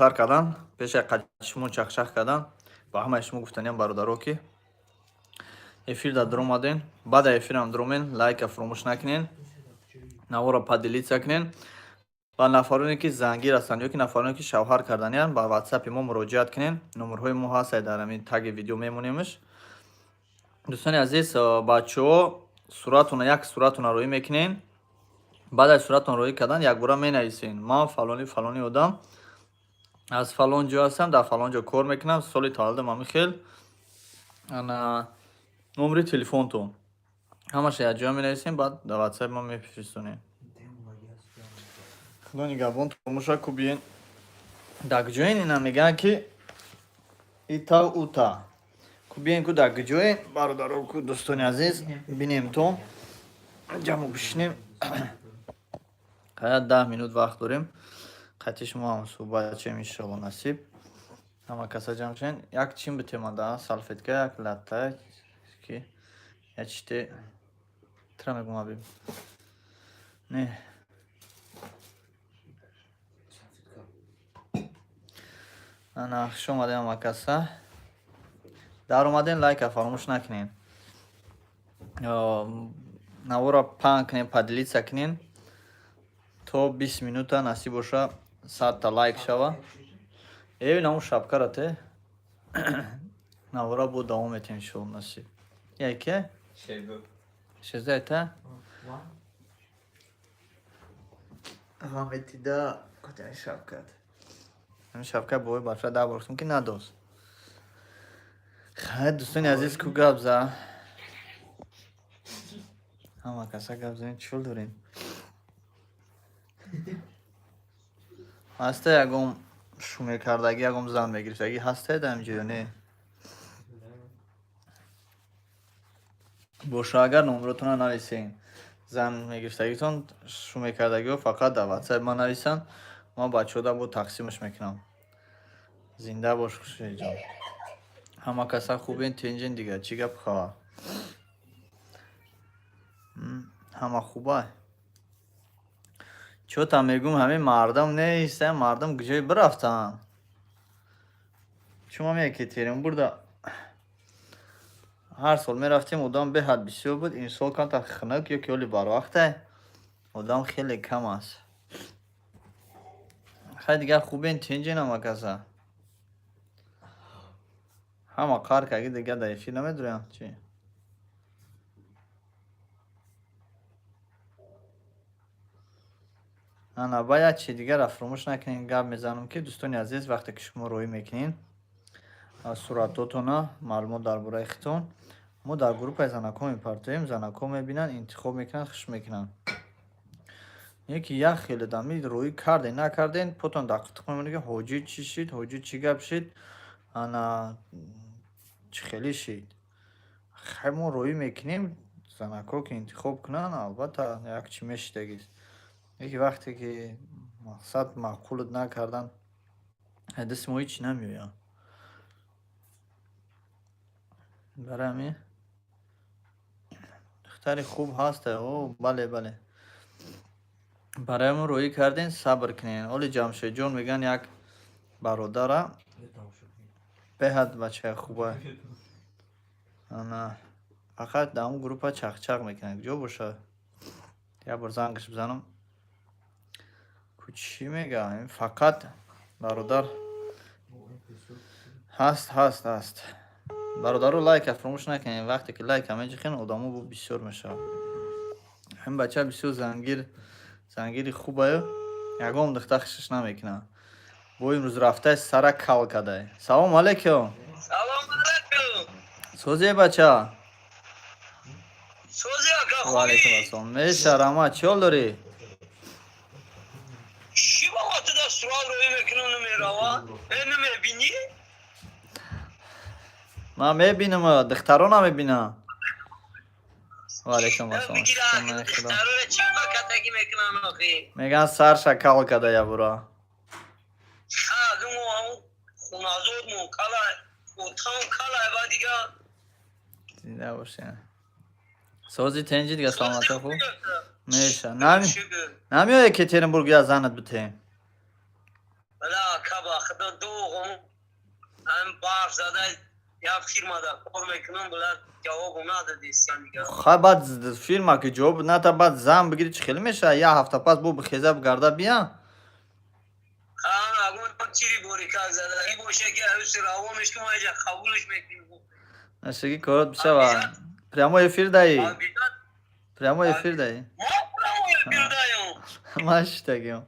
Сар кардан, пеши қади шумо чахчах кардан, ба ҳамаи шумо гуфтаниям, бародаро, ки эфир да дуромаден, баъда эфирам дуромен, лайка фуромӯш накунен, навора поделиться кунен ва нафароне, ки зангир ҳастанд ё ки нафароне, ки шавҳар карданиянд, ба ватсапи мо муроҷиат кунен. Номерҳои мо ҳаст, дар ҳамин таги видео мемонемш. Дӯстони азиз, бачаҳо, суратона, як суратона роӣ мекунен. Баъд аз суратон роӣ кардан якбора менависен: ман фалони фалони одам аз фалон ҷо ҳастам, дар фалон ҷо кор мекунам, соли таваллудам ҳамин хел, ана номери телефонтон, ҳамаша якҷоя менависем, баъд дар ватсапи ман мефиристонем. Худо нигаҳбон томоша ку. Биен, дар куҷоен? Ина мегӯянд, ки ита ута ку. Биен ку, дар куҷоен, бародаро ку, дӯстони азиз, бинем, то ҷамъу бишинем. Қая, 10 минут вақт дорем, қати шумо ҳам суҳбат чем, иншоалло насиб. Ҳама каса ҷамъ шавен. Як чин битемада, салфетка, як латта ки як чите тира мегум, абиб не. Ана, хуш омадем, ҳама каса. Дар омадем, лайка фаромӯш накунед, навора паҳн кунед, поделиться кунед, то 20 минута насиб боша, 100-та лайк шава. Э, наму шапкара те навора бо давом метем, иншоалло насиб. Яке шездаета ғаметида котани шапкат. Ҳамин шапка бои барша 10 бор гуфтам, ки надост. Хайр, дӯстони азиз, ку гап за, ҳама каса гап занед. Чӣ дорем? Ҳаста ягон шумекардагӣ, ягон зан мегирифтагӣ ҳастае дар ин ҷо ё не? Боша, агар номротона нависен. Зан мегирифтагитон, шумекардагиҳо фақат дар ватсапи ман нависанд, ман бачаҳода бо тақсимаш мекунам. Зинда бош, хушеҷон. Ҳама каса хубен, тинҷен? Дигар чӣ гап хабар? Ҳама хуба? Чота мегӯм, ҳамин мардам нест, мардам куҷое бирафтанд? Чун ҳам Екатеринбургда ҳар сол мерафтем, одам беҳад бисёр буд. Имсол камтар хунук ё ки ҳоли барвақте, одам хеле кам аст. Хай, дигар хубен, тинҷен, ҳама каса? Ҳама қар карги, дигар дар эфир намедурям, чӣ? Ана, ба як чи дигарро фуромӯш накунед, гап мезанам, ки дӯстони азиз, вақте ки шумо роҳӣ мекунед суратотона, маълумот дар бораи хитон, мо дар группаи занакҳо мепартоем. Занакҳо мебинанд, интихоб мекунанд, хуш мекунанд. Не ки як хеле дами роҳӣ карден, накарден, потон дар қутуқ мемонед, ки ҳоҷӣ чӣ шид, ҳоҷӣ чӣ гап шид, ана чӣ хеле шид. Хай, мо роҳӣ мекунем, занакҳо ки интихоб кунанд, албатта, як чӣ мешидагист. Яке вақте ки мақсад маъқулат накардан, дасти мо ҳеҷ намеояд. Барои ҳамин духтари хуб ҳаст. О, бале, бале. Барои мо роҳӣ карден, сабр кунед. Оли Ҷамшедҷон мегӯянд, як бародара беҳад бачаи хуба. Ана фақат дар он группа чахчах мекунад. Куҷо бошад? Як бор зангаш бизанам. Ку, чӣ мега? Фақат бародар ҳаст, ҳаст, ҳаст. Бародаро, лайка фуромӯш накунед. Вақте ки лайка меҷихен, одамо бо бисёр мешавад. Ҳамин бача бисёр зангир, зангири хубаю, ягон духтар хушаш намекунад. Бо имрӯз рафтай сара кал кадай. Салому алайкум. Салом алайкум. Созе, бача? Сози, ака, Ва алайкум хубӣ? ассалом. Меша, раҳмат, чӣ ҳол дорӣ? Чӣ ба ма ту да сурат роҳӣ мекунам, намерава? Э, намебинӣ? Ман мебинам, духтаро намебинам. Ва алайкум ассалом. Бигира, Шукрона Худо. Духтароро чӣ ба катагӣ мекунанд охи? Мегӯянд, сарша кал када ябура. Ха, думо ҳамун хуназодмон калай, отам калай ба дига. Зинда бошед. Сози, тенҷи, дига саломатӣ хуб? Меша. Нами Шукр. намеояд Екатеринбург, я занат битем. Бала ака, ба худо, дуғум ам барф зада, як фирмада кор мекунам, бала, ҷавобу нададистан дига. Хай, баъд фирма ки ҷавоб ната, баъд зан бигирӣ, чӣ хеле мешавад? Як ҳафта пас бо бихеза гарда бия. Агон чири борикак задаги боша, ки аюси равониш кун, айҷа қабулш мекунем. Нашаги корот бишава. Прямой эфир даи, прямой эфир даи. Мо прямой эфир даем. Ман шиштагиам.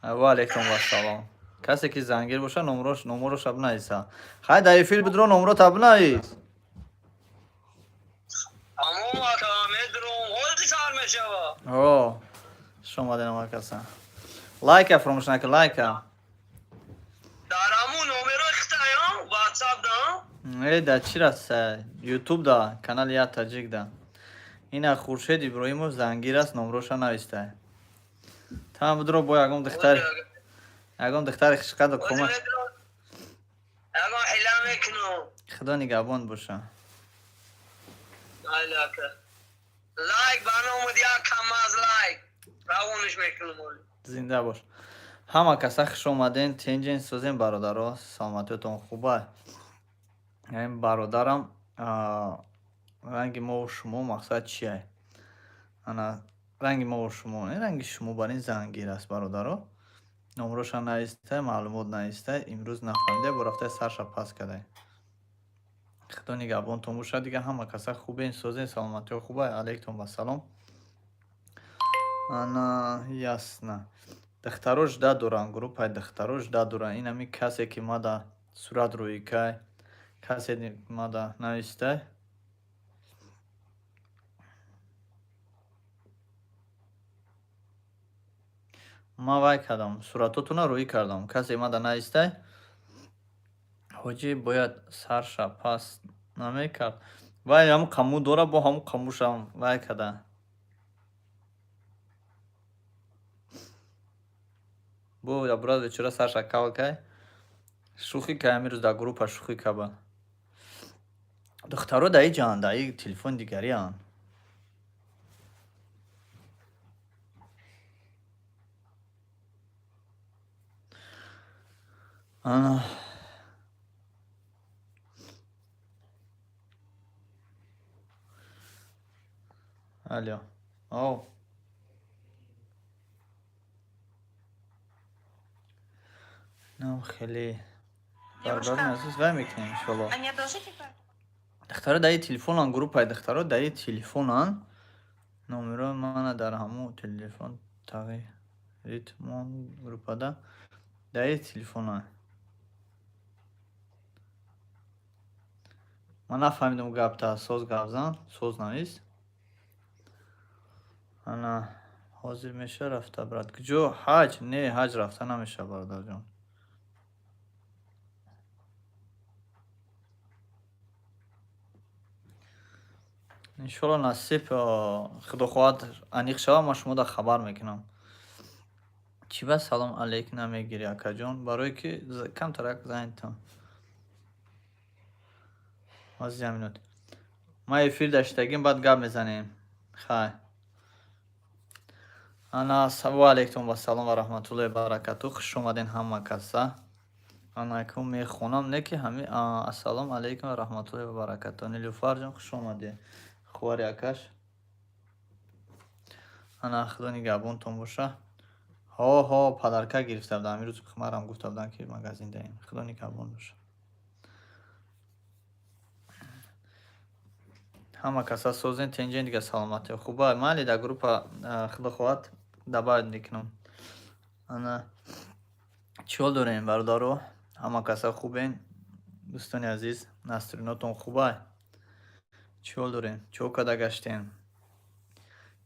Ва алейкум вассалом. Касе ки зангир боша, номроша бинависа. Хай, дар эфир бидро, номрота бинавис. Тамом, ака, медром, ҳози сар мешава. О, хуш омадем ҳама каса. Лайка фаромӯш накун, лайка. Дар ҳамун номерои хитаям ватсап да? Э, да чӣ раста? Ютуб да, канали Я Таҷик да. Ина Хуршед Иброҳимов зангир аст, номроша нависта. Там бидро, бо ягон духтари хушқадр кӯмак. Ягон ҳила мекунам. Худо нигаҳбон боша. Майли, ака, лайк ба номуд, як камаз лайк равониш мекунам. Зинда бош. Ҳама каса хуш омаден, тенҷен, созем, бародаро, саломатиётон хуба. Ин бародарам ранги мову шумо мақсад чия? Ана ранги мову шумо, не ранги шумо, бар ин зангир аст, бародаро. Номроша нависта, маълумот нависта, имрӯз нафаҳмида, бо рафтаи сарша пас кардай. Худо нигаҳбонтон бошад, дига ҳама каса хубен, созен, саломатиҳо хуба, алейкум вассалом. Ана, ясно. Духтаро жда доранд, группаи духтаро жда доранд. Ин ҳами касе ки мада сурат рӯӣ кай, касе мада навистай. Ман вай кардам, суратотона рӯӣ кардам. Касе мада навистай. Ҳоҷӣ бояд сарша пас намекард. Вай ҳамун қаму дора, бо ҳамун қамушам вай када. Бо ябрат бечора сарша кал кай. Шӯхӣ кай, ҳамин рӯз дар группа шӯхӣ каба. Духтаро дар иҷаанд, дар и телефони дигарианд. Ана. Алло. Ов. Нам хеле бародари азиз, вай мекунем, иншоалло. А не одолжите карту? Духтаро дар и телефонанд, группаи духтаро дар и телефонанд. Номерои мана дар ҳамун телефон тағйирит мон группада дар и телефонанд. Ман нафаҳмидам гапта, соз гап зан, соз навис. Ана ҳозир меша рафта, брат. Куҷо? Ҳаҷ? Не, ҳаҷ рафта намеша, бародарҷон. Иншоалло, насиб, худо хоҳад, аниқ шава, ман шумода хабар мекунам. Чӣ ба салом алейк намегирӣ, акаҷон? Барое ки камтарак занятам. Ҳозир, як минут. Ман эфир даштагим, баъд гап мезанем. Хай. Ана, ва алейкум вассалом ва раҳматуллоҳи баракату. Хуш омаден ҳама каса. Анакун мехонам, не ки ҳами ассалому алейкум ва раҳматуллоҳи ва баракату. Нилуфарҷон, хуш омадӣ. Хувари акаш. Ана, худо нигаҳбонтон боша. Ҳо, ҳо, подарка гирифта будам. Имрӯз марам гуфта будам, ки магазин даем. Худо нигаҳбон боша. Ҳама каса созен, тенҷен, дига саломатӣ. Хуба, майли, дар группа, худо хоҳад, добавить мекунам. Ана чӣ ҳол дорем, бародаро? Ҳама каса хубен? Дӯстони азиз, настроение тон хуба? Чӣ ҳол дорем? Чӣ карда гаштем?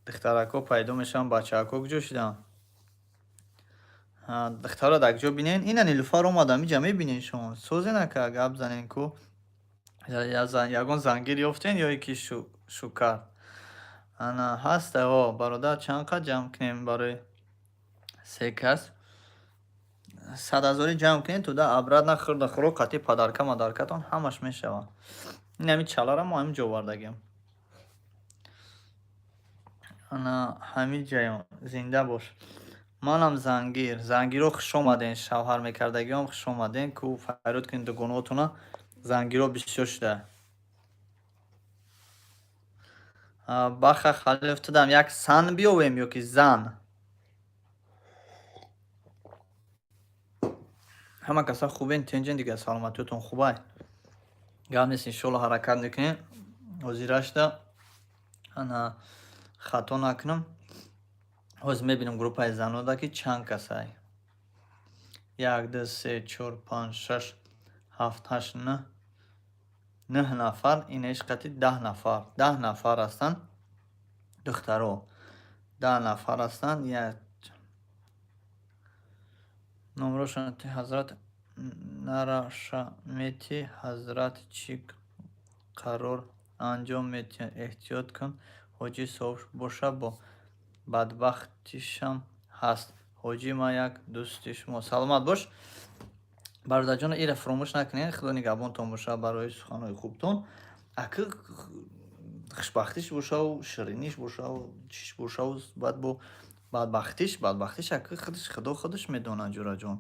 Духтаракҳо пайдо мешаванд, бачаакҳо куҷо шуданд? Духтарро дар куҷо бинен? Ина Нилуфар омадам, иҷа мебинен шумо. Созен, ака, гап занен ку. Ягон зангир ёфтен ё ки шукар? Ана ҳаста, о, бародар, чанд қад ҷамъ кунем барои се кас? 100 ҳазорӣ ҷамъ кунем, туда обратно хӯрда хӯрок қатъи подарка мадаркатон ҳамаш мешавад. Ин ҳами чалара мо ҳамин ҷо овардагем. Ана ҳамин ҷаён зинда бош. Манам зангир. Зангиро, хуш омаден, шавҳар мекардагиам, хуш омаден. Ку фарёд кунед дугонаотона, зангиро бисёр шуда. Баха Халилов, тудам як сан биёвем ё ки зан? Ҳама каса хубен, тинҷен, дигар саломатиётон хубай. Гап нест, иншоалло, ҳаракат мекунем. Ҳозирашда ана хато накунам. Ҳозир мебинам группаи занода, ки чанд касай. Як, ду, се, чор, панҷ, шаш, ҳафт, ҳашт, нӯҳ, нӯҳ нафар, инаш қати 10 нафар. 10 нафар ҳастанд духтаро. 10 нафар ҳастанд. Як номрошон ҳазрат нараша мети, ҳазрат чӣ қарор анҷом метиҳад, эҳтиёт кун, ҳоҷӣ соҳиб боша, бо бадбахтишам ҳаст. Ҳоҷӣ, ман як дӯсти шумо. Саломат бош. Бародарҷоно, ира фуромӯш накунед, худо нигаҳбонтон боша барои суханҳои хубтон. Аки хушбахтиш бошаву шириниш бошаву чиш бошаву баъд бо бадбахтиш, бадбахтиш аки худаш худо худаш медонад, ҷураҷон.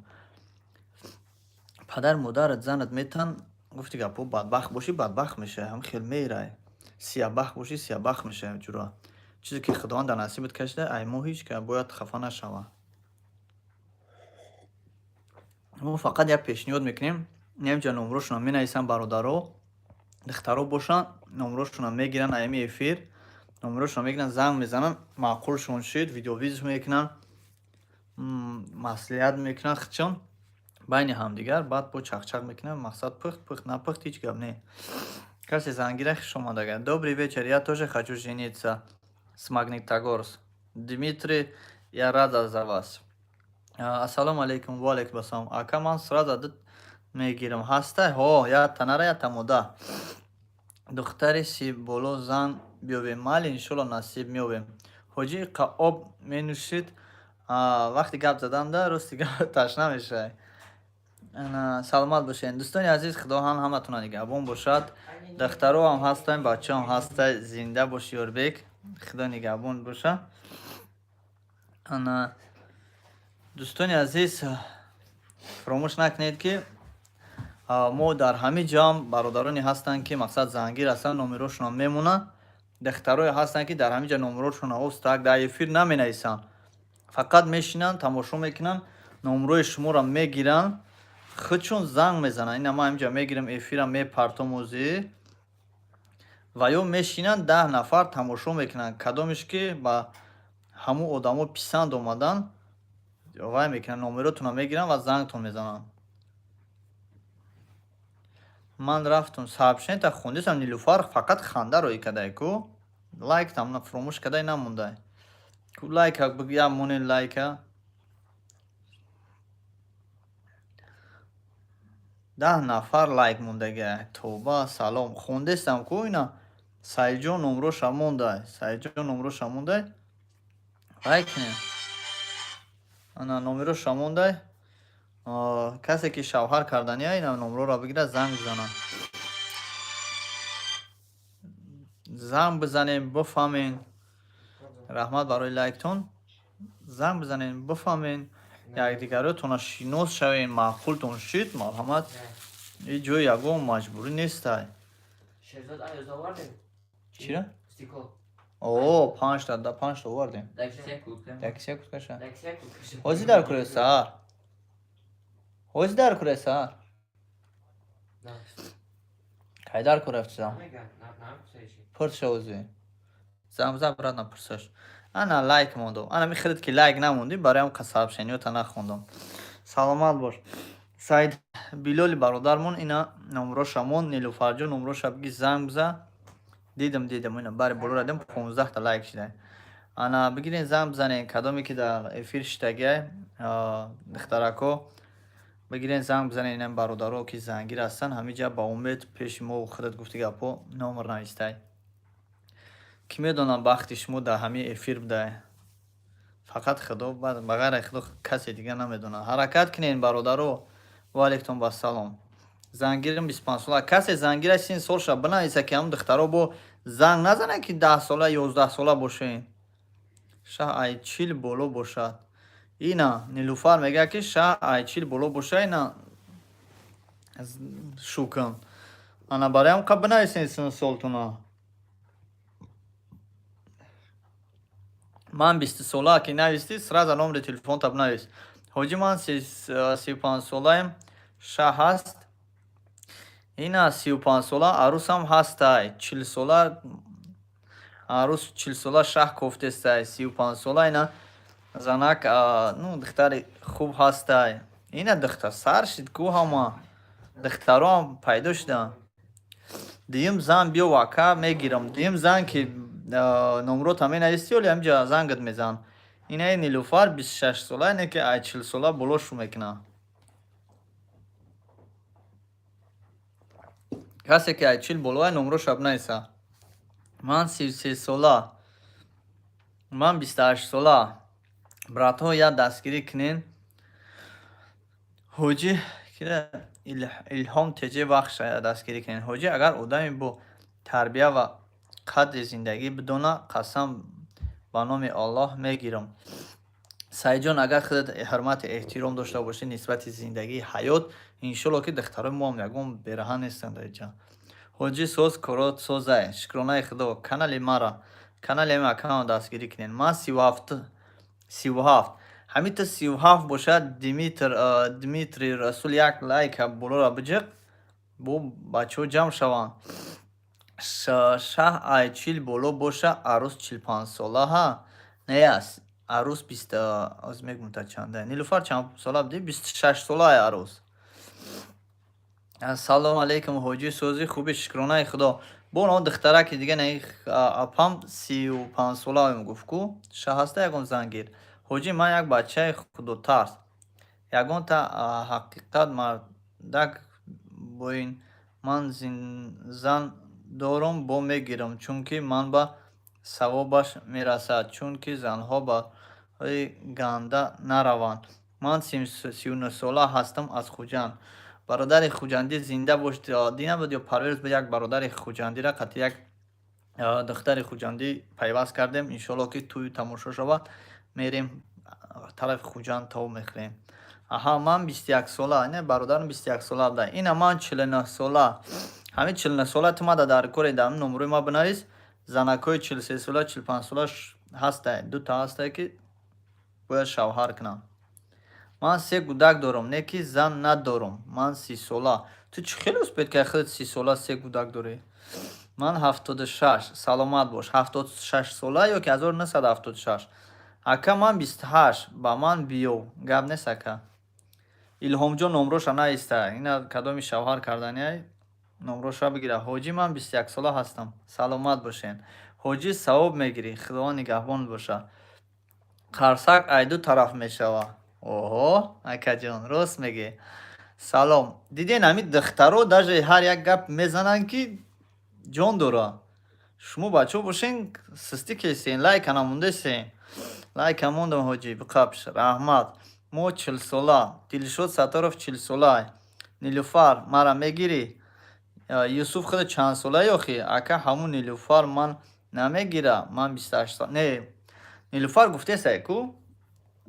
Падар модарат занат метан, гуфти гапҳо, бадбахт бошӣ, бадбахт мешавӣ, ҳам хел мерай. Сиябахт бошӣ, сиябахт мешавӣ, ҷура. Чизе ки Худованд дар насибат кашида, ай мо ҳеҷ ка бояд хафа нашава. Мо фақат як пешниҳод мекунем, немҷа номрошонро менависанд бародаро, духтаро бошанд, номрошонро мегиранд аями эфир, номрошонро мегиранд, занг мезананд, маъқулшон шид, видеовизит мекунанд, маслиҳат мекунанд худшон байни ҳамдигар, баъд бо чақчақ мекунанд, мақсад пухт, пухт, напухт, ҳеҷ гап не. Касе зангира, хуш омадага. Добрый вечер, я тоже хочу жениться с Магнитогорск. Дмитрий, я рада за вас. Ассалому алайкум, ва алайкум ассалом. Ака, ман сразу ду мегирам. Ҳастай? Ҳо, я танара, я тамода. Духтари си боло зан биёбем. Майли, иншолло, насиб, меёбем. Ҳоҷӣ, қа об менӯшид, вақти гап заданда, рости гап, ташна мешавӣ. Саломат бошед. Дӯстони азиз, Худоҳанд ҳаматона нигаҳбон бошад. Духтаро ҳам ҳастанд, бачаам ҳастай, зинда бош, Ёрбек. Худо нигаҳбон боша. Ана дӯстони азиз, фаромӯш накунед, ки мо дар ҳамин ҷамъ бародароне ҳастанд, ки мақсад зангир ҳастанд, номерошонро мемонанд. Духтарое ҳастанд, ки дар ҳамин ҷа номерошонро остак дар эфир наменависанд. Фақат мешинанд, тамошо мекунанд, номерои шуморо мегиранд, худшон занг мезананд. Ина ман ҳаминҷа мегирам, эфира мепартом озӣ. Ва ё мешинанд, 10 нафар тамошо мекунанд. Кадомеш ки ба ҳамун одамо писанд омаданд, вай мекунанд, номеротонро мегиранд ва зангтон мезананд. Ман рафтум сообщение хондисам, Нилуфар фақат ханда роӣ кадай ку. Лайктам фуромӯш кадай намондай. Ку лайка я монен лайка. 10 нафар лайк мондагиай. Тавба, салом. Хондестам ку ина. Саидҷон номроша мондай. Саидҷон номроша мондай. Лайк кунед. Ана номероша мондай. Касе ки шавҳар кардания, ина номроро бигира, занг бизана. Занг бизанем, бифаҳмен. Раҳмат барои лайктон. Занг бизанем, бифаҳмен. Якдигаротонро шинос шавем, маъқултон шид, марҳамат. Ин ҷои ягон маҷбурӣ нестай. Шерзод, аёз овардем? Чира? Стекло. О, панҷта, да, панҷта овардем. Дар кисяк куртка. Дар кисяк курткаша. Дар кисяк курткаша. Ҳозир дар куре саҳар. Ҳозир дар куре саҳар. На. Кай дар куре рафтисам? Намега, на, намепурсайши. Пурса озӣ. Замзам брат, напурсаш. Ана лайк мондум. Ана михелед ки лайк намондӣ, барои ҳам сообщениёта нахондам. Саломат бош. Саид Билоли бародармон ина номроша монд, Нилуфарҷон номроша биги, занг биза. Дидам, дидам, ина бари боло радим, 15 та лайк шидай. Ана бигирен, занг бизанен, кадоме ки дар эфир шитагиай, духтарако, бигирен, занг бизанен, инам бародаро ки зангир ҳастанд, ҳамиҷа ба умед пеши мо худат гуфти гапҳо номер навистай. Кӣ медонад, бахти шумо дар ҳамин эфир будай. Фақат Худо, ба ғайри Худо касе дигар намедонад. Ҳаракат кунен, бародаро. Ва алайкум вассалом. Зангирам 25 сола. Касе зангира син солша бинависа, ки ҳамун духтаро бо занг назанад, ки 10 сола, 11 сола бошен. Шаҳ ай 40 боло бошад. Ина Нилуфар мегӯяд, ки шаҳ ай 40 боло боша, ина шукм. Ана бароям қа бинависен сину солтуна. Ман 20 сола ки навистӣ, сразу номери телефонта бинавис. Ҳоҷӣ, ман 35 солаем, шаҳ ҳаст? Ина 35 сола арӯсам ҳастай, 40 сола арӯс, 40 сола шаҳ кофтестай, 35 сола ина занак, ну, духтари хуб ҳастай. Ина духтар сар шид ку, ҳама духтароам пайдо шуданд. Дуюм зан биё, ака, мегирам. Дуюм зан ки номрота менависӣ, оли ҳамҷа зангат мезанам. Инаи Нилуфар 26 сола, ине ки ай 40 сола боло шу мекунад. Касе ки ай 40 болоай, номроша бинависа. Ман 33 сола, ман 28 сола. Братҳо, як дастгирӣ кунен. Ҳоҷӣ, Илҳом теҷе бахш, дастгирӣ кунен. Ҳоҷӣ, агар одаме бо тарбия ва қадри зиндагӣ бидона, қасам ба номи Аллоҳ, мегирам. Саидҷон, агар худат ҳурмати эҳтиром дошта бошӣ нисбати зиндагии ҳаёт, иншолло, ки духтарои моам ягон бераҳа нестанд дар инҷа. Ҳоҷӣ, соз, корот созай? Шукронаи Худо. Канали мара, канали ами акаам дастгирӣ кунед. Ман 37, 37. Ҳамин ту 37 бошад, Димитр, Дмитрий Расул, як лайка болоро биҷиқ, бо бачаҳо ҷамъ шаванд. Шаҳ ай 40 боло боша, арӯс 45 сола ҳа? Не, арӯс бист, оз мегӯм та чанда. Нилуфар чанд сола будӣ? 26 солаи арӯс. Ассалому алайкум, ҳоҷӣ, созӣ, хубӣ? Шукронаи Худо. Бо он духтараки дига, наи апам 35 сола гуфт ку, шаҳ ҳаста ягон зангир? Ҳоҷӣ, ман як бачаи худотарс. Ягонта ҳақиқат мардак боин, ман зан дорум, бо мегирам, чунки ман ба савобаш мерасад, чунки занҳо барои ганда нараванд. Ман 39 сола ҳастам, аз Хуҷанд. Бародари хуҷандӣ, зинда бош. Дина буд ё парвез буд, як бародари хуҷандира қатъи як духтари хуҷандӣ пайваст кардем. Иншоалло, ки тӯю тамошо шавад, мерем тарафи Хуҷанд, тов мехӯрем. Аҳа, ман 21 сола, ина бародарам 21 сола буда. Ина ман 49 сола. Ҳамин 49 сола ту мада дар кори, дар номрои ма бинавис. Занакҳои 43 сола, 45 сола ҳастай, дута ҳастай, ки бояд шавҳар кунам. Ман се гудак дорам, не ки зан надорам. Ман 30 сола. Ту чӣ хеле успеть кардӣ, худат 30 сола се гудак дорӣ? Ман 76. Саломат бош. 76 сола ё ки 1976? Ака, ман 28, ба ман биё. Гап нест, ака. Илҳомҷон номроша наиста. Ина кадоми шавҳар карданиай, номроша бигира. Ҳоҷӣ, ман 21 сола ҳастам. Саломат бошен. Ҳоҷӣ, савоб мегирӣ, Худованд нигаҳбонат боша. Қарсак ай ду тараф мешава. Оҳо, акаҷон, рост мегӯӣ. Салом. Диден, ҳамин духтаро даже ҳар як гап мезананд, ки ҷон дора. Шумо бачаҳо бошен, сустӣ кесен, лайка намондесен. Лайка мондам, ҳоҷӣ, биқапш, раҳмат. Мо 40 сола. Дилшод Сатторов 40 сола. Нилуфар, мара мегирӣ? Юсуф, худат чанд солаи охӣ? Ака, ҳамун Нилуфар ман намегира, ман 28 сола. Не, Нилуфар гуфтесай ку,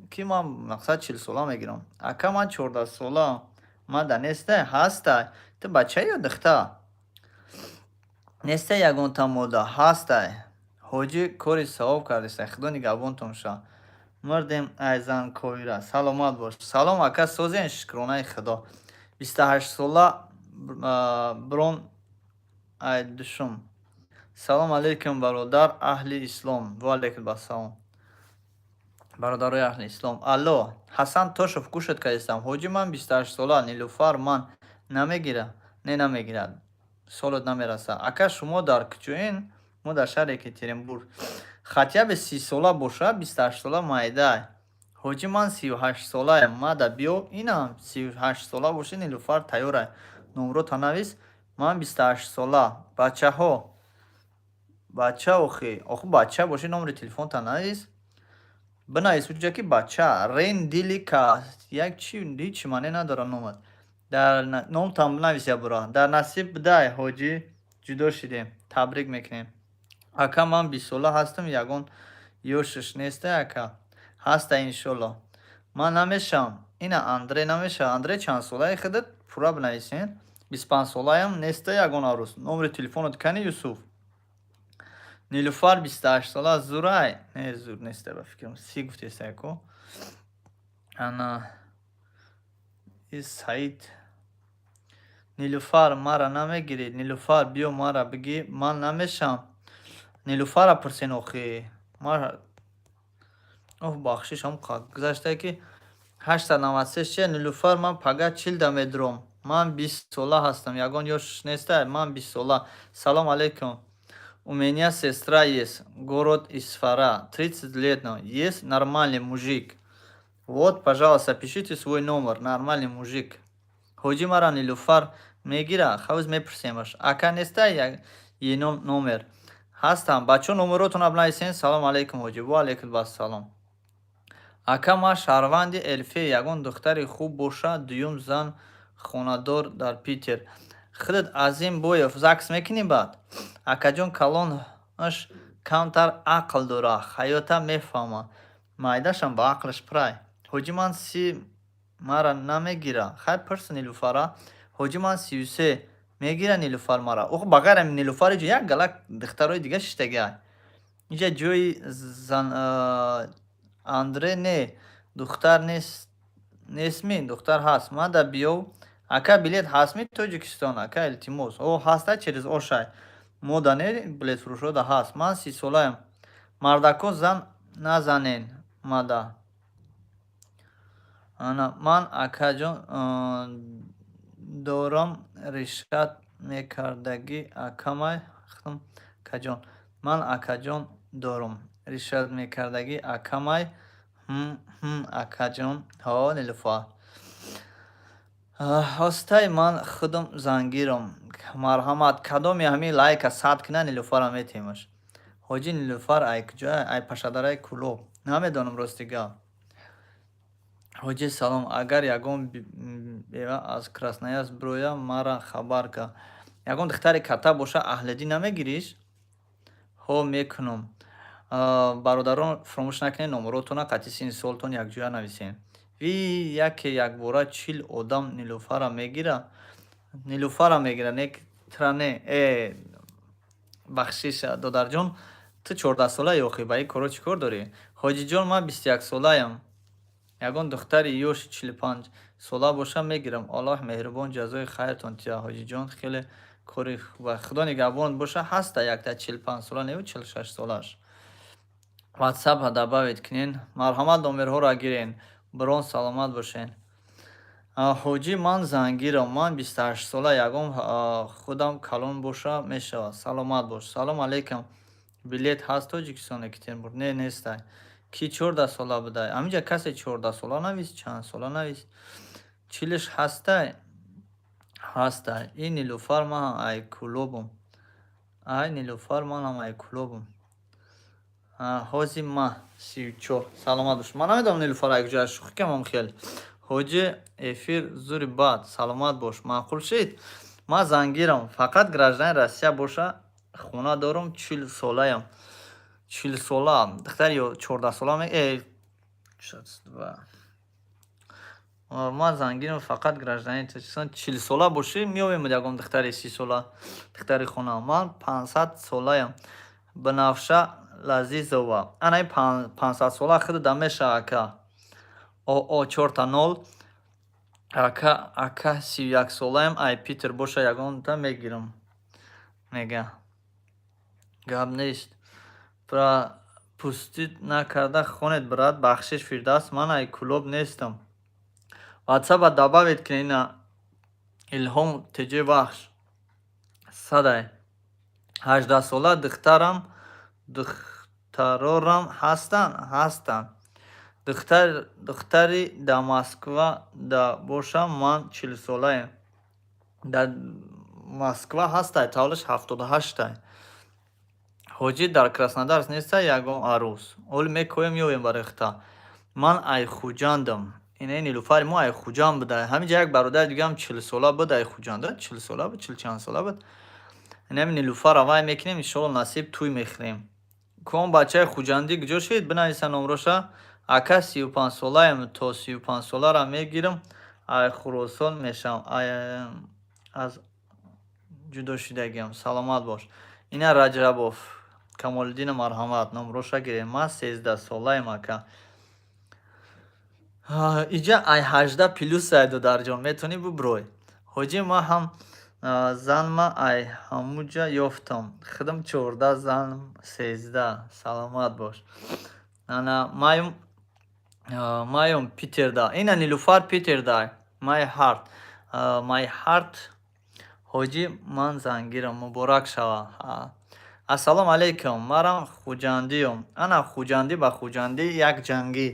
ки ман мақсад 40 сола мегирам. Ака, ман 14 сола. Мада нестай? Ҳастай. Ту бача ё духтар? Нестай ягонта мода? Ҳастай. Ҳоҷӣ, кори савоб кардестай, Худо нигаҳбонтон шавад. Мурдем ай занковира. Саломат бош. Салом, ака, созен? Шукронаи Худо. 28 сола брон ай душум. Салом алейкум, бародар аҳли ислом. Ва алейкум ассалом, бародарои аҳли ислом. Алло, Ҳасан Тошев, гӯшат кардистам. Ҳоҷӣ, ман 28 сола. Нилуфар ман намегира? Не, намегирад, солот намерасад. Ака, шумо дар куҷоен? Мо дар шаҳри Екатеринбург. Хотя бы 30 сола бошад, 28 сола майдай. Ҳоҷӣ, ман 38 солаем, мада биё. Ина 38 сола бошӣ, Нилуфар тайёрай, номрота навис. Ман 28 сола. Бачаҳо, бача, охи, охи, бача бошӣ, номери телефонта навис, бинавис уҷа, ки бача рен дили ка як чи, ҳичи маъне надорад номат. Дар номтам бинавис, ябура. Дар насиб бидай, ҳоҷӣ, ҷудо шидем, табрик мекунем. Ака, ман 20 сола ҳастам, ягон Ёшиш неста, ака? Ҳаста, иншолло. Ман намешавам. Ина Андрей намешава. Андрей, чанд солаи худат? Пурра бинависен. 25 солаям, неста ягон арӯс. Номери телефонот кани, Юсуф? Нилуфар 28 сола, зурай? Не, зур неста, ба фикрам. 30 гуфтеста ку. Ана и Саид. Нилуфар, мара намегирӣ? Нилуфар, биё, мара бигӣ, ман намешавам. Нилуфарра пурсен охи. Оҳ, бахшиш, ҳам гузаштае ки 893 чия? Нилуфар, ман пага 40-да медуром. Ман 20 сола ҳастам. Ягон ёш неста? Ман 20 сола. Салом алейкум. У меня сестра есть, город Исфара, 30 лет, но есть нормальный мужик. Вот, пожалуйста, пишите свой номер, нормальный мужик. Ҳоҷӣ, мара Нилуфар мегира? Хавз мепурсемаш. Ака, неста еном номер? Ҳастам. Бачаҳо, номеротонро бинависен. Салом алейкум, ҳоҷӣ. Ва алейкум ассалом. Ака, ман шаҳрванди Элфе, ягон духтари хуб боша, дуюм зан, хонадор, дар Питер. Худат Азим Боев, ЗАГС мекунӣ баъд? Акаҷон, калонаш камтар ақл дора, ҳаёта мефаҳма. Майдашам ба ақлаш пурай. Ҳоҷӣ, ман 30, мара намегира? Хайр, пурс Нилуфара. Ҳоҷӣ, ман 33, мегира Нилуфар мара? Ох, ба ғайр ами Нилуфар иҷо як гала духтарои дига шиштагиай. Иҷа ҷои зан Андре не, духтар нест, нестми? Духтар ҳаст. Мада биёв. Ака, билет ҳастми Тоҷикистон? Ака, илтимос. О, ҳаста, через Ошай. Мода не, билетфурӯшода ҳаст. Ман 30-солаям. Мардако, зан назанен мада. Ана ман, акаҷон, дорам, решать мекардагӣ акамай. Акаҷон, ман акаҷон дорам, решать мекардагӣ акамай. Акаҷон, ҳо, Нилуфар. Ҳостаи ман худам зангирам. Марҳамат, кадоме ҳамин лайка 100 кина, Нилуфарам метемаш. Ҳоҷӣ, Нилуфар ай куҷоя? Ай Пашадараи Кӯлоб. Намедонам, рости гап. Ҳоҷӣ, салом. Агар ягон бева аз Красноярск бироя, мара хабар кар. Ягон духтари катта боша, аҳлидӣ намегириш? Ҳо, мекунам. Бародарон, фаромӯш накунед, номеротонро қатъи синни солтон якҷоя нависем. Ви яке якбора 40 одам Нилуфарра мегира? Нилуфарра мегира, не тра не. Э, бахшиш, додарҷон, ту 14-солаи охи, ба ин коро чӣ кор дорӣ? Ҳоҷиҷон, ман 21-солаям. Ягон духтари ёши 45-сола боша, мегирам. Аллоҳ меҳрубон ҷазои хайртон диҳад, ҳоҷиҷон, хеле кори хуб. Худо нигаҳбонат боша, ҳаста якта 45-сола неву 46-солааш. Ватсапа добавить кунен. Марҳамат, номерҳоро гирен. Бирон, саломат бошен. Ҳоҷӣ, ман зангирам. Ман 28-сола. Ягон худам калон боша, мешавад. Саломат бош. Салом алейкум. Билет ҳаст Тоҷикистон Екатеринбург? Не, нестай. Кӣ 14-сола будай? Ҳаминҷа касе 14-сола навист, чанд сола навист? 40-ш ҳастай? Ҳастай. Ин Нилуфар, ман ай Кӯлобум. Ай Нилуфар, манам ай Кӯлобум. Ҳози ма 34. Саломат бош. Ман намедонам, Нилуфар ай куҷо, шӯхӣ камам хел. Ҳоҷӣ, эфир зури бад. Саломат бош. Маъқул шид? Ман зангирам. Фақат гражданин Россия боша, хона дорам, 40-солаям. 40-сола. Духтари 14-сола э ман зангирам, фақат гражданин Тоҷикистон. 40-сола бошӣ, меоем ягон духтари 30-сола, духтари хона. Ман 500-солаям. Банафша Лазизова. Ана ин 500-сола худда мешава, ака. О, чорта нол. Ака, ака, 31-солаям, ай Питер боша, ягонта мегирам. Мега. Гап нест. Пропустить накарда хонед, брат, бахшиш, Фирдавс, ман ай Кӯлоб нестам. Ватсапа добавить кунед, ина Илҳом Теҷи Бахш. Садай. 18-сола духтарам, духтарорам ҳастанд? Ҳастанд. Духтари да Москва да бошам, ман 40-солаем. Дар Москва ҳастай, таваллудш 78-тай. Ҳоҷӣ, дар Краснодар нестай ягон арӯс? Оли мекоем, меоем барои хита. Ман ай Хуҷандам. Инаи Нилуфари мо ай Хуҷанд буда. Ҳаминҷа як бародари дигаам 40-сола буд, ай Хуҷанда. 40-сола буд, чил чанд сола буд. Инами Нилуфарро вай мекунем, иншоалло, насиб, тӯй мехӯрем. Кон бачаи хуҷандӣ куҷо шид? Бинависа номроша. Ака, 35-солаем, то 35-солара мегирам, ай Хуросон мешавам, аз ҷудошидагиам. Саломат бош. Ина Раҷабов Камолиддина, марҳамат, номроша гирем. Ман 13-солаем, ака. Иҷа ай 18 плюс ай, додарҷон, метавонӣ буброй. Ҳоҷӣ, ман ҳам занма ай ҳамуҷа ёфтам. Худам 14, занам 13. Саломат бош. Ана маём Питерда. Ина Нилуфар Питерда. My heart. My heart. Ҳоҷӣ, ман зангирам, муборак шава. Ассалому алайкум, марам хуҷандиём. Ана хуҷандӣ ба хуҷандӣ як ҷангӣ.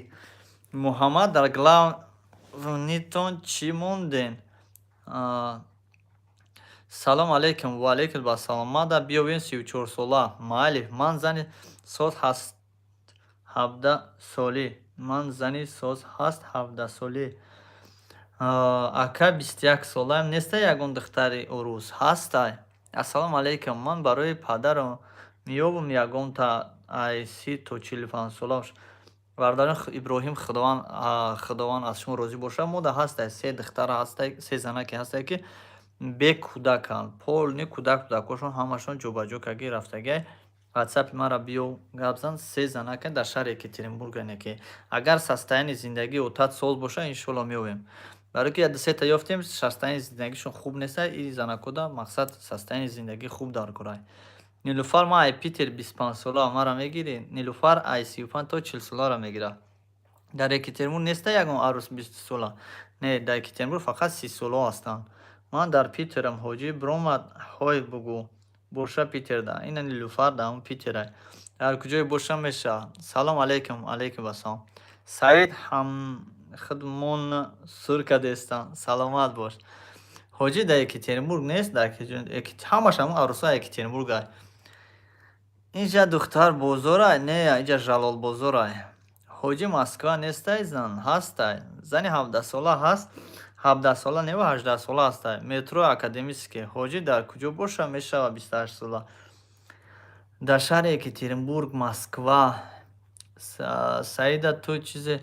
Муҳаммад, дар главнитон чӣ монден? Салом алейкум, ва алейкум ассалом. Мада биёвем, 34-сола. Майли, ман зани соз ҳаст 17-солӣ. Ман зани соз ҳаст 17-солӣ. Ака, 21-солаем, неста ягон духтари урус? Ҳастай. Ассалому алейкум, ман барои падарам меёбам ягонта ай 30 то 45-сола. Бародари Иброҳим, Худованд аз шумо розӣ бошад. Мо да ҳастай се духтара ҳастай, се занаке ҳастай, ки бекӯдаканд. Полный кӯдак, кӯдакҳошон ҳамашон ҷобаҷо карда рафтагиай. Ватсапи маро биё, гап зан. Се занака дар шаҳри Екатеринбург ки агар состояние зиндагии отат соз боша, иншоалло меоем. Барое ки як сета ёфтем, состояние зиндагишон хуб неста. И занакода мақсад состояние зиндагӣ хуб дар кора. Нилуфар, ман ай Питер, 25-сола, маро мегирӣ? Нилуфар ай 35 то 40-соларо мегирад. Дар Екатеринбург неста ягон арӯс 20-сола? Не, дар Екатеринбург фақат 30-солаҳо ҳастанд. Ман дар Питерам, ҳоҷӣ, биромад, ҳой бугӯ. Боша Питерда. Ина Нилуфар дар ҳамон Питера. Дар куҷое боша, мешавад. Салом алейкум, алейкум ассалом. Саид ҳам худмон сур кардестам. Саломат бош. Ҳоҷӣ, дар Екатеринбург нест, дар ҳамаш ҳамон арӯсҳо Екатеринбургай. Инҷа духтар бозорай? Не, инҷа Жалолбозорай. Ҳоҷӣ, Москва нестай зан? Ҳастай. Зани 17-сола ҳаст. 17-сола неву 18-сола ҳастай. Метро Академический. Ҳоҷӣ, дар куҷо боша, мешавад 28-сола? Дар шаҳри Екатеринбург, Москва. Саида, ту чизе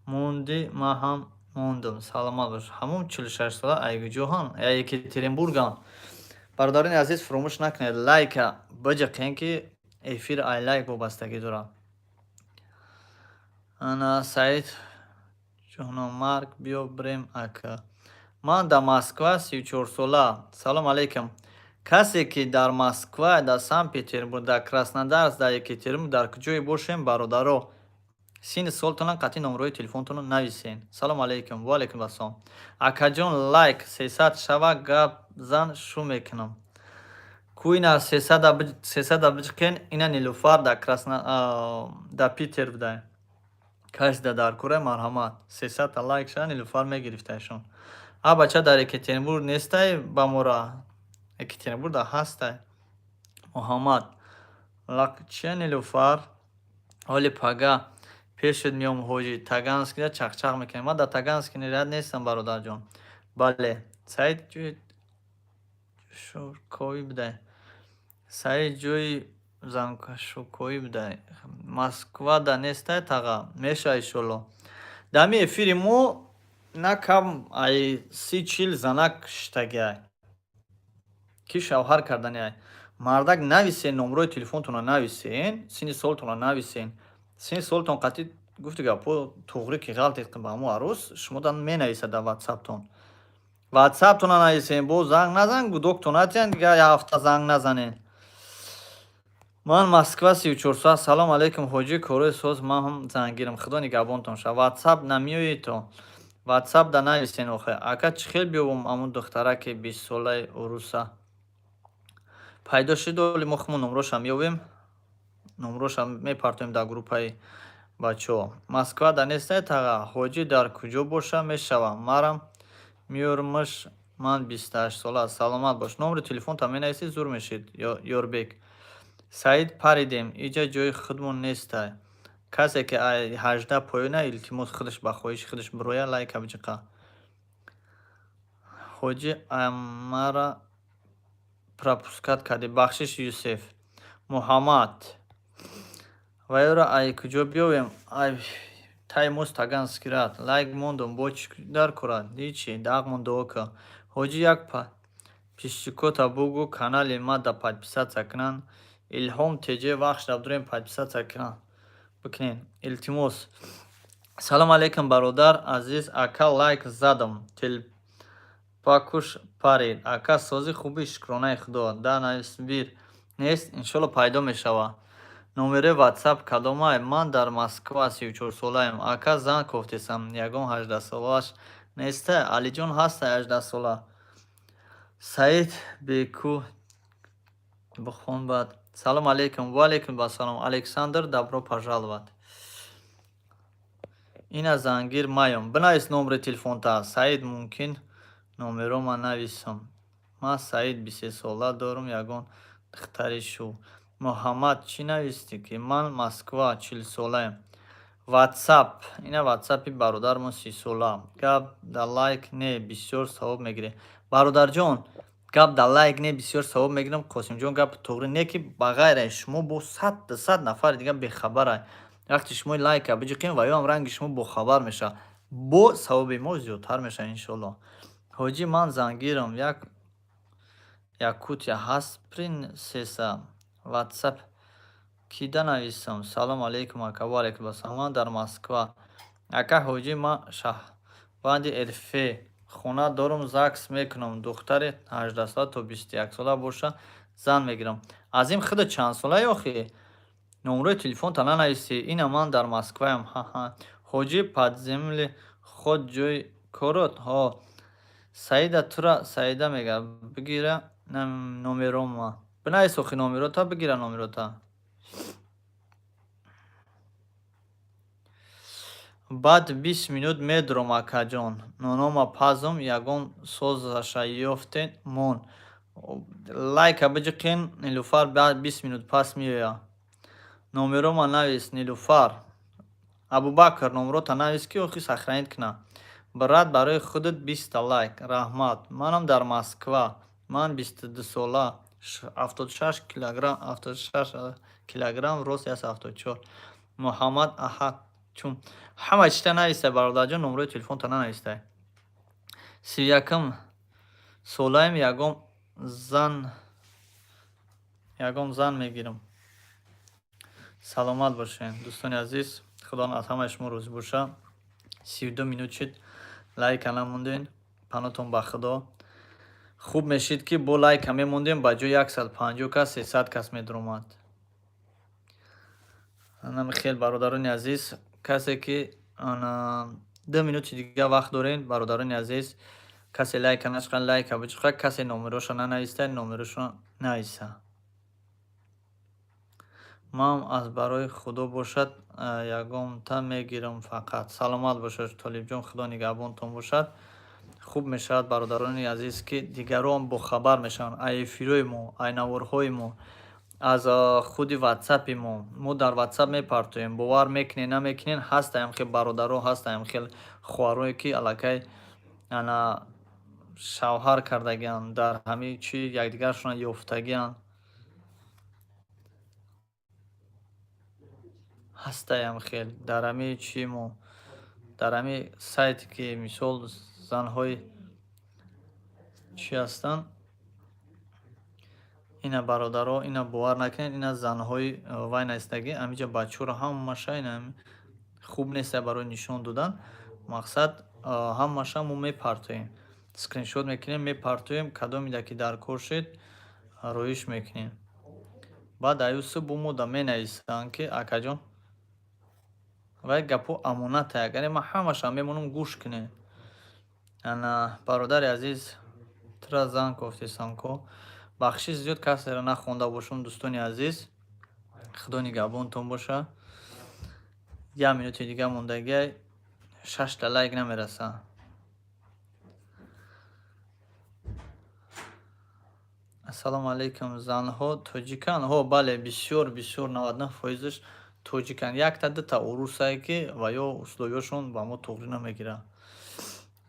мондӣ, ман ҳам мондам. Саломат бош. Ҳамон 46-сола ай куҷоҳанд? Екатеринбурганд. Бародарони азиз, фуромӯш накунед, лайка биҷиқен, ки эфир ай лайк вобастагӣ дорад. Ана Саид Ҷономарг, биё бирем, ака. Ман дар Москва, 34-сола. Салом алейкум. Касе ки дар Москва, дар Санкт Петербург, дар Краснодар, дар Екатеринбург, дар куҷое бошем, бародаро, синни солтона қатъи номрои телефонтонро нависен. Салом алейкум, ва алейкум ассалом. Акаҷон, лайк 300 шава, гап зан, шу мекунам. Ку ина 300-а биҷиқен. Ина Нилуфар дар Красна, дар Питер будай. Каси да дар кура, марҳамат. 300-та лайк шава, Нилуфар мегирифтаишон. А бача дар Екатеринбург нестай ба мора? Екатеринбург да ҳастай. Муҳаммад. Лақчия Нилуфар. Ҳоли пага пешет меом, ҳоҷӣ. Таганскида чақчақ мекунем. Ман дар Таганский ряд нестам, бародарҷон. Бале. Саид ҷои шуркоӣ будай. Саид ҷои заншукоӣ будай. Москвада нестай, таға? Меша, иншолло. Дар ҳамин эфири мо на кам ай 30-40 занак шиштагиай. Ки шавҳар карданиай. Мардак, нависен, номрои телефонтонро нависен, синни солтонро нависен. Синни солтон қатъи гуфти гапҳо туғрӣ ки ғалтед ба ҳамон арӯс, шумо дан менависад дар ватсаптон. Ватсаптона нависен, боз занг назан, гудоктон натиҳанд, дигар як ҳафта занг назанен. Ман Москва, 34 соат. Салом алейкум, ҳоҷӣ, корои соз, ман ҳам зангирам. Худо нигаҳбонтон шавад. Ватсап намеоед то. Ватсап да нависен охе. Ака, чӣ хел биёбам ҳамон духтараки 20-солаи уруса? Пайдо шуд, оли мо худмон номрошам меёбем. Номрошам мепартоем дар группаи бачаҳо. Москва да нестай, таға? Ҳоҷӣ, дар куҷо боша, мешава? Марам меёрмаш, ман 28-сола. Саломат бош. Номери телефонта менависӣ, зур мешид, Ёрбек. Саид, паридем, иҷа ҷои худмон нестай. Касе ки ай 18 поёна, илтимос, худаш ба хоҳиши худаш бироя, лайка биҷиқа. Ҳоҷӣ, амара пропускать кардӣ. Бахшиш, Юсеф. Муҳаммад. Ва ёро ай куҷо биёвем? Ай тай мост Таганский рад. Лайк мондум, бо чӣ дар корад? Ҳичи, дағмон дуо кӯ. Ҳоҷӣ, як подписчикота бугӯ, канали ма да подписаться кунанд. Илҳом теҷе, вақт шуда дурем, подписаться кунанд бикунен, илтимос. Салом алейкум, бародар азиз, ака, лайк задам. Телпакуш парид. Ака, сози хуби, шукронаи худо. Да Новосибир нест, иншолло, пайдо мешавад. Номерои ватсап кадомай? Ман дар Москва, 34-солаем. Ака, зан кофтесам, ягон 18-солааш нестай? Алиҷон, ҳастай 18-сола. Саид беку бихон баъд. Салом алейкум. Ва алейкум ассалом. Александр, добро пожаловать. Ина зангир маём. Бинавис номери телефонта. Саид, мумкин номерома нависам. Ман Саид, 23-сола дорум, ягон духтари шу. Муҳаммад, чӣ навистӣ, ки ман Москва, 40-солаем. Ватсап, ина ватсапи бародармон, 30-сола. Гап да лайк не, бисёр савоб мегирем. Бародарҷон, гап да лайк не, бисёр савоб мегирам. Қосимҷон, гапи туғри не, ки ба ғайр аз шумо бо 100-200 нафари дигар бехабарай. Вақте шумо лайка биҷиқем, ва ёам ранги шумо бохабар мешавад. Бо савоби мо зиёдтар мешавад, иншоалло. Ҳоҷӣ, ман зангирам, як Якутия ҳаст принсесса? Ватсап кида нависам? Салом алейкум, ака. Ва алейкум ассалом. Ман дар Москва. Ака Ҳоҷӣ, ман шаҳрванди РФ, хона дорум, ЗАГС мекунам. Духтари 18-сола то 21-сола боша, зан мегирам. Азим, худат чандсолаи охӣ? Номерои телефонта нанависӣ. Ина ман дар Москваям. Ҳа-ҳа. Ҳоҷӣ, подземли худ ҷои корот? Ҳо. Саида тура Саида мега, бигира номерома. Бинавис охи номерота, бигира номерота. Баъд 20 минут медурам, акаҷон. Нонома пазм, ягон созаша ёфтен мон. Лайка биҷиқен, Нилуфар баъд 20 минут пас меояд. Номерома навис, Нилуфар. Абубакр, номерота навис, ки охи сохранить кунам. Брат, барои худат 20-та лайк. Раҳмат. Манам дар Москва. Ман 22-сола. 76 килограмм, 76 килограмм, рост 174. Муҳаммад Аҳад. Чун ҳама чита навистай, бародарҷон, номерои телефонта нанавистай. 31 солаем, ягон зан мегирам. Саломат бошед, дӯстони азиз. Худо аз ҳамаи шумо розӣ боша. 32 минут шид, лайка намонден. Паноҳтон ба Худо. Хуб мешид, ки бо лайка мемондем, ба ҷои 150 кас 300 кас медуромад. Анами хел, бародарони азиз, касе ки 2 минути дига вақт дорем, бародарони азиз, касе лайка начиқа, лайка бичиқа, касе номероша нанависта, номерошо нависа. Ман аз барои Худо бошад, ягонта мегирам фақат. Саломат бошад, Толибҷон, Худо нигаҳбонтон бошад. Хуб мешавад, бародарони азиз, ки дигарон бохабар мешаванд ай эфирҳои мо, ай наворҳои мо, аз худи ватсапи мо. Мо дар ватсап мепартоем, бовар мекунед, намекунед, ҳастаям хел бародаро, ҳастаям хел хоҳарое, ки аллакай ана шавҳар кардагианд, дар ҳамин чи якдигаршона ёфтагианд. Ҳастаям хел дар ҳамин чи мо, дар ҳамин сайте, ки мисол занҳои чӣ ҳастанд. Ина, бародаро, ина бовар накунед, ина занҳои вай наистагӣ, ҳамиҷа бачаҳоро ҳамаша ина хуб неста барои нишон додан. Мақсад, ҳамаша мо мепартоем. Скриншот мекунем, мепартоем, кадомида ки дар кор шид, роиш мекунем. Баъд аюсу бо мо да менависанд, ки акаҷон, вай гапҳо амонатае. Агар ман ҳамаша мемонам, гӯш кунед. Ана, бародари азиз, тура зан кофтесам ко. Бахшиш зиёд, касеро нахонда бошам, дӯстони азиз. Худо нигаҳбонтон боша. Як минути дига мондагиай, шашта лайк намераса. Ассалому алайкум. Занҳо тоҷиканд? Ҳо, бале, бисёр, бисёр, 99 фоизаш тоҷиканд. Якта дута урусае, ки ва ё условиёшон ба мо туғрӣ намегирад.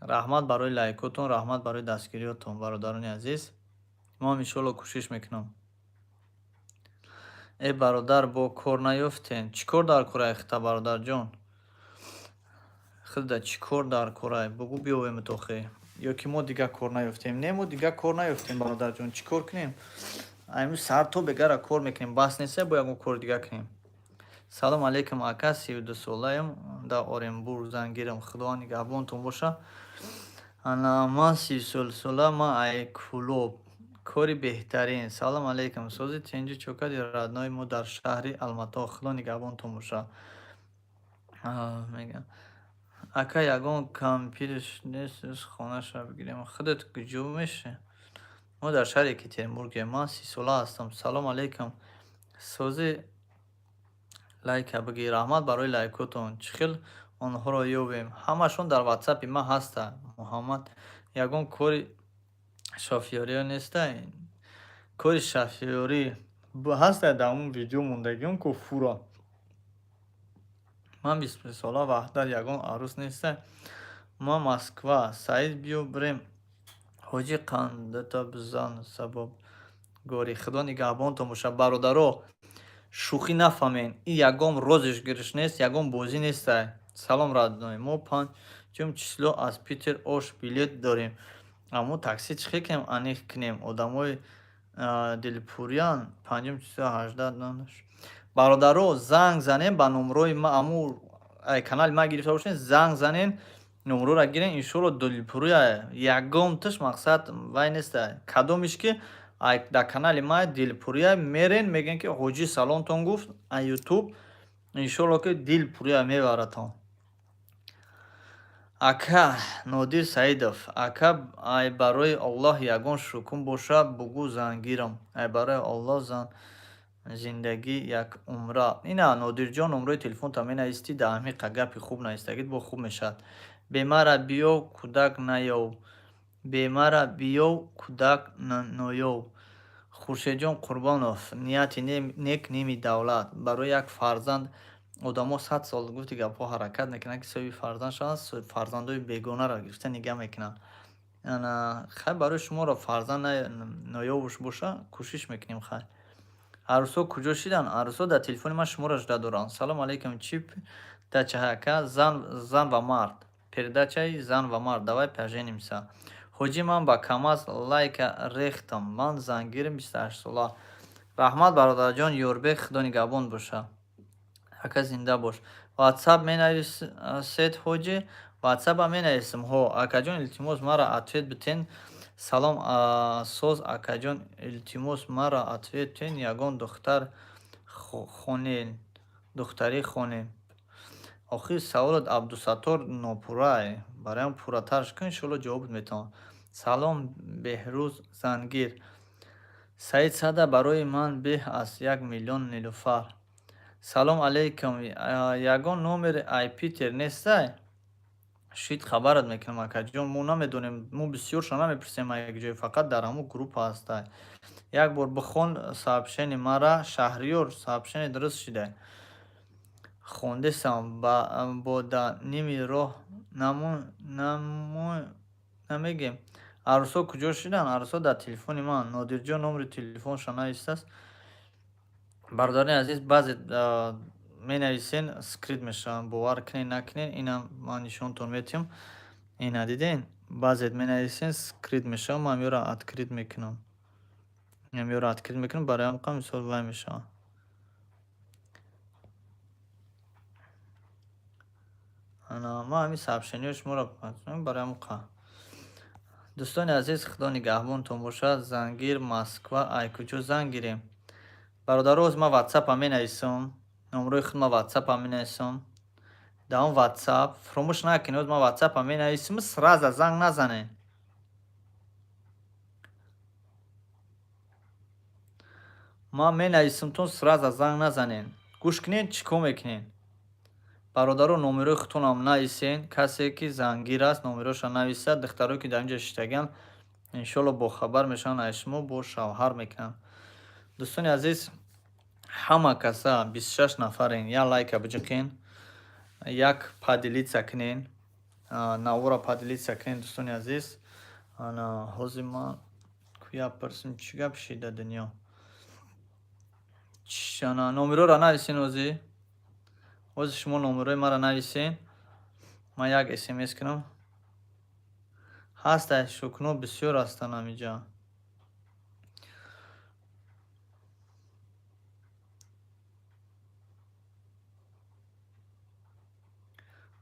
Раҳмат барои лайкотон, раҳмат барои дастгириётон, бародарони азиз. Мо ҳам иншоалло кӯшиш мекунам. Э, бародар, бо кор наёфтен? Чӣ кор дар корай хита, бародарҷон? Худа, чӣ кор дар корай? Бугӯ, биёвемут охе. Ё ки мо дигар кор наёфтем? Не, мо дигар кор наёфтем, бародарҷон. Чӣ кор кунем? Айму сар то бегара кор мекунем. Бас нест, бо ягон кори дигар кунем. Салом алейкум, ака, 32 солаям, дар Оренбург зангирам. Худованд нигаҳбонтон боша. Ана ман 30 сола, ман ай Кӯлоб. Кори беҳтарин. Салом алейкум. Сози, тинҷи, чокади, родной, мо дар шаҳри Алмато. Худо нигаҳбонтон боша. Мегам. Ака, ягон кампирш нест, хонаша бигирем. Худат куҷо мешӣ? Мо дар шаҳри Екатеринбургем. Ман 30 сола ҳастам. Салом алейкум. Сози, лайка бигир. Раҳмат барои лайкотон. Чӣ хел онҳоро ёбем? Ҳамашон дар ватсапи ман ҳастанд. Муҳаммад, ягон кори шофёриё нестай? Кори шофёрӣ ҳастай, дар ҳамон видео мондагиён ку, фура. Ман 23 сола, Ваҳдат, ягон арӯс нестай? Ман Москва. Саид, биё бирем. Ҳоҷӣ, қандата бизан, сабаб гори. Худо нигаҳбонтон бошад, бародаро. Шӯхӣ нафаҳмен. Ин ягон розыгрыш нест, ягон бозӣ нестай. Салом, родной. Мо панҷум число аз Питер Ош билет дорем. Аммо такси чӣ хел кунем, аниқ кунем? Одамои дилпуриян. Панҷум число 18. Бародаро, занг занем ба номрои ма, аму канали ма гирифта бошед, занг занен, номрора гирен, иншоалло дилпурия, ягон тиш мақсад вай нестай. Кадомиш ки дар канали ма дилпурия, мерен, мегӯян, ки ҳоҷӣ саломтон гуфт а Ютуб, иншоалло, ки дилпурия мебаратон. Ака Нодир Саидов, ака, ай барои Аллоҳ ягон шукун боша, бугӯ, зангирам. Ай барои Аллоҳ, зан зиндагӣ як умра. Ина, Нодирҷон, номрои телефонта менавистӣ, дар ҳамиқа гапи хуб навистагид, бо хуб мешавад. Бемара биёв, кӯдак наёв. Бемара биёв, кӯдак ноёв. Хуршедҷон Қурбонов, нияти нек ними давлат. Барои як фарзанд одамо 100 сол, гуфти гапҳо, ҳаракат мекунанд, ки соҳиби фарзанд шаванд, фарзандои бегонаро гирифта нигаҳ мекунанд. Хай, барои шуморо фарзанд ноёвуш боша, кӯшиш мекунем, хай. Арӯсҳо куҷо шиданд? Арӯсҳо дар телефони ман шуморо жда доранд. Салом алейкум. Чӣ передача, ака? Зан ва мард. Передачаи зан ва мард. Давай поженимся. Ҳоҷӣ, ман ба КамАЗ лайка рехтам. Ман зангирам, 28 сола. Раҳмат, бародарҷон Ёрбек, худо нигаҳбон боша. Ака, зинда бош. Ватсап менависед, ҳоҷӣ? Ватсапа менависам, ҳо. Акаҷон, илтимос, мара ответ битен. Салом, соз, акаҷон, илтимос, мара ответ тен. Ягон духтар хонен, духтарӣ хонем. Охир саволат, Абдусаттор, нопуррае. Бароям пурратарш кун, иншоалло, ҷавобат метавонам. Салом, Беҳрӯз Зангир. Саид Сада барои ман беҳ аз 1 миллион нилуфар. Салом алейкум. Ягон номери ай Питер нестай? Шид, хабарат мекунам, акаҷон. Мо намедонем, мо бисёрша намепурсем як ҷой, фақат дар ҳамун группа ҳастай. Як бор бихон сообщение мара, Шаҳриёр, сообщение дуруст шидай. Хондесам, бо да ними роҳ намегем. Арӯсҳо куҷо шиданд? Арӯсҳо дар телефони ман. Нодирҷон номери телефонашро навистааст. Бародарони азиз, баъзе менависен, скрыт мешаванд. Бовар кунед, накунед, инам ман нишонтон метиҳам. Ина, диден? Баъзет менависен, скрыт мешавад, ман ҳамёро открыт мекунам. Ҳамёро открыт мекунам, барои ҳамин мисол вай мешавад. Ана ман ҳамин сообщениҳои шуморо барои ҳамин. Дӯстони азиз, худо нигаҳбонтон бошад. Зангир Москва, ай куҷо занг гирем? Бародаро, ҳозир ман ватсапа менависам, номрои худ ман ватсапа менависам. Дар он ватсап фуромӯш накунед, ҳозир ман ватсапа менависам, сразу занг назанед. Ман менависамтон, сразу занг назанед. Гӯш кунед, чӣ кор мекунед. Бародаро, номерои худтонам нависен. Касе ки зангир аст, номероша нависад. Духтаро, ки дар инҷа шиштагианд, иншоалло, бохабар мешаванд аз шумо, бо шавҳар мекунанд. Дӯстони азиз, ҳама каса, 26 нафарен, як лайка биҷиқен, як поделиться кунен, навора поделиться кунен, дӯстони азиз. Ана ҳозир ман куя пурсим, чӣ гап шид дар дунё? Чана номерора нависен ҳозир. Ҳозир шумо номерои маро нависен. Ман як смс кунам. Ҳаста, шукно бисёр ҳастанд ҳамиҷа.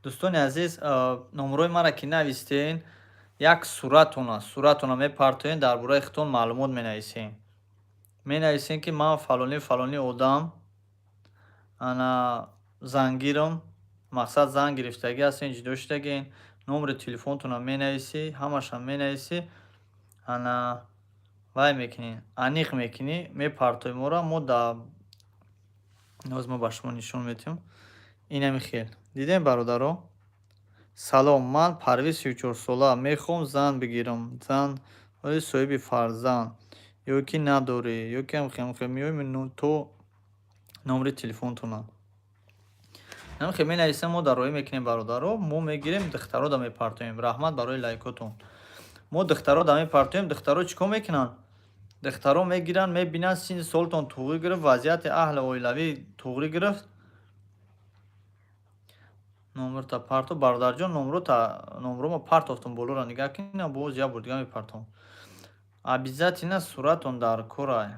Дӯстони азиз, номерои маро ки навистен, як суратона мепартоен, дар бораи худтон маълумот менависен. Менависен, ки ман фалони фалони одам, ана зангирам, мақсад зан гирифтагӣ ҳастен, ҷудо шудагиен, номери телефонтонро менависӣ, ҳамаша менависӣ, ана вай мекунӣ, аниқ мекунӣ, мепартои моро, мо да ҳозир мо ба шумо нишон медиҳем. Инами хел. Дидем, бародаро? Салом, ман Парвиз, 34сола, мехоҳам зан бигирам. Зан соҳиби фарзанд ё ки надорӣ, ё ки ҳам меоем то номери телефонтона. Намхе менависем, мо дар роҳӣ мекунем, бародаро, мо мегирем, духтаро да мепартоем. Раҳмат барои лайкотон. Мо духтаро да мепартоем, духтаро чӣ кор мекунанд? Духтаро мегиранд, мебинанд, синни солтон туғрӣ гирифт, вазъияти аҳли оилавӣ туғрӣ гирифт. Номерта парто, бародарҷон, номрома партофтум, болоро нигаҳ кунед, боз як бор дига мепартом. Обязательно суратон дар корай.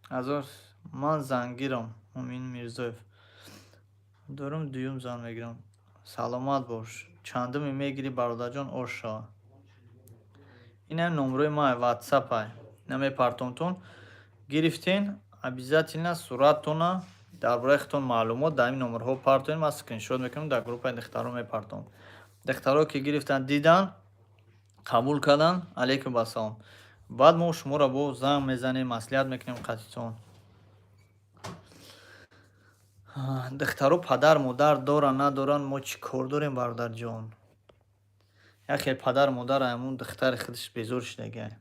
Азор ман зангирам, Мумин Мирзоев. Дорум, дуюм зан мегирам. Саломат бош. Чандуми мегирӣ, бародарҷон, ош шава. Инам номрои май, ватсапай. Намепартомтон. Гирифтен, обязательно суратона, дар бораи худтон маълумот дар ин номерҳо партоед, ман скриншот мекунам, дар группаи духтаро мепартом. Духтаро ки гирифтан, дидан, қабул кардан, алейкум ассалом. Баъд мо шуморо бо занг мезанем, маслиҳат мекунем қатитон. Духтаро падар модар доранд, надоранд, мо чӣ кор дорем, бародарҷон? Як хел падар модар ҳамун духтари худаш безор шудагиай.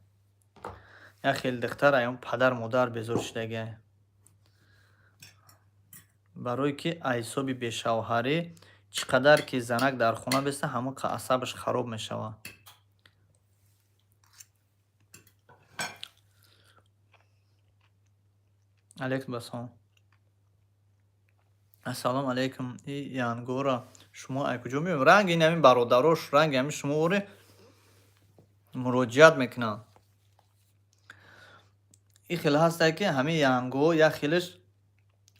Як хел духтар ҳамун падар модар безор шудагиай. Барое ки аз ҳисоби бешавҳарӣ чӣ қадар ки занак дар хона беста, ҳамон асабаш хароб мешавад. Алейкум ассалом. Ассалому алейкум. И янгора шумо ай куҷо меоем? Ранги ин ҳамин бародарош, ранги ҳамин шумо оре муроҷиат мекунанд. Ин хел ҳастае, ки ҳамин янго як хелеш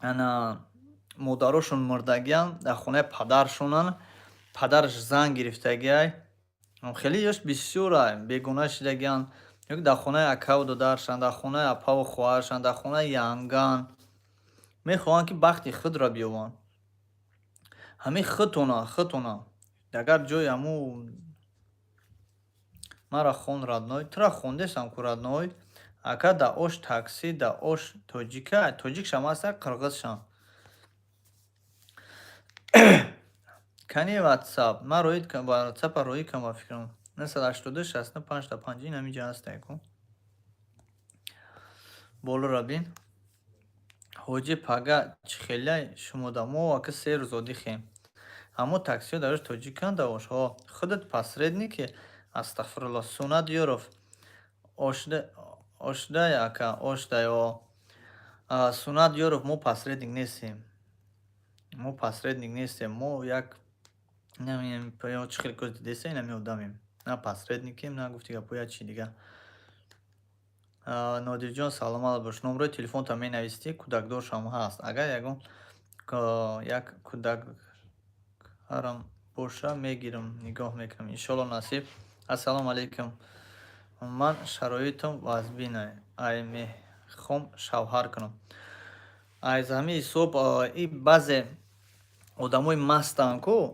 ана модарошон мурдагианд, дар хонаи падаршонанд, падараш зан гирифтагиай. Хеле ёш бисёрай, бегона шидагианд, ё ки дар хонаи акаву додаршанд, дар хонаи апаву хоҳаршанд, дар хонаи янган. Мехоҳанд, ки бахти худро биёбанд. Ҳамин худтона, худтона. Агар ҷои ҳамун мара хон, родной, тура хондесам ку, родной. Ака, да Ош такси, да Ош тоҷика, тоҷикшам ҳаста, қирғизшам. Кани ватсап? Ман роҳӣ ватсапа роҳӣ кам ба фикрам. 982 65 5 ин ҳамин ҷа ҳастае ку. Болоро бин. Ҳоҷи, пага чӣ хелай шумода? Мо ака се рӯз одихем. Аммо таксиҳо дар Ош тоҷиканд, дар Ош. Ҳо, худат посредники? Астағфирулло. Сунат Ёров. Ошдай ака, ошдай о. Сунат Ёров, мо посредник нестем. Мо посредник нестем. Мо як чӣ хеле коз дидеса, инами одамем. На посредникем, на гуфти гапо як чи дига. Нодирҷон, саломат бош. Номрои телефонта менавистӣ, кӯдакдоршам ҳаст. Агар ягон як кӯдакарам боша, мегирам, нигоҳ мекунам. Иншолло, насиб. Ассалому алайкум. Ман шароитам вазбинай. Ай мехом шавҳар кунам. Аз ҳамин ҳисоб и баъзе одамои мастанд ку,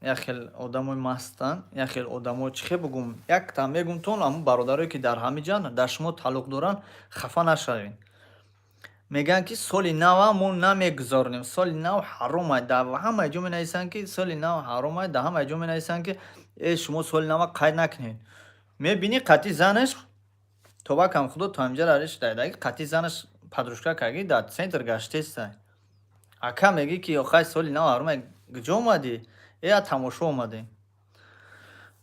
як хел одамои мастанд, як хел одамо, чӣ хел бугум, якта мегумтон, ҳамун бародарое ки дар ҳамин ҷа дар шумо тааллуқ доранд, хафа нашавед. Мегӯянд, ки соли нава мо намегузаронем, соли нав ҳаромай. Дар ҳамаи ҷо менависанд, ки соли нав ҳаромай, дар ҳамаи ҷо менависанд, ки э шумо соли нава қайд накунед. Мебинӣ, қатъи занаш, тобакам худо то ҳаминҷа риш даидаги, қатъи занаш подружка карги, дар центр гаштестай. Ака, мегӣ, ки охай соли нав ҳаромай, куҷо омадӣ? Э тамошо омадем.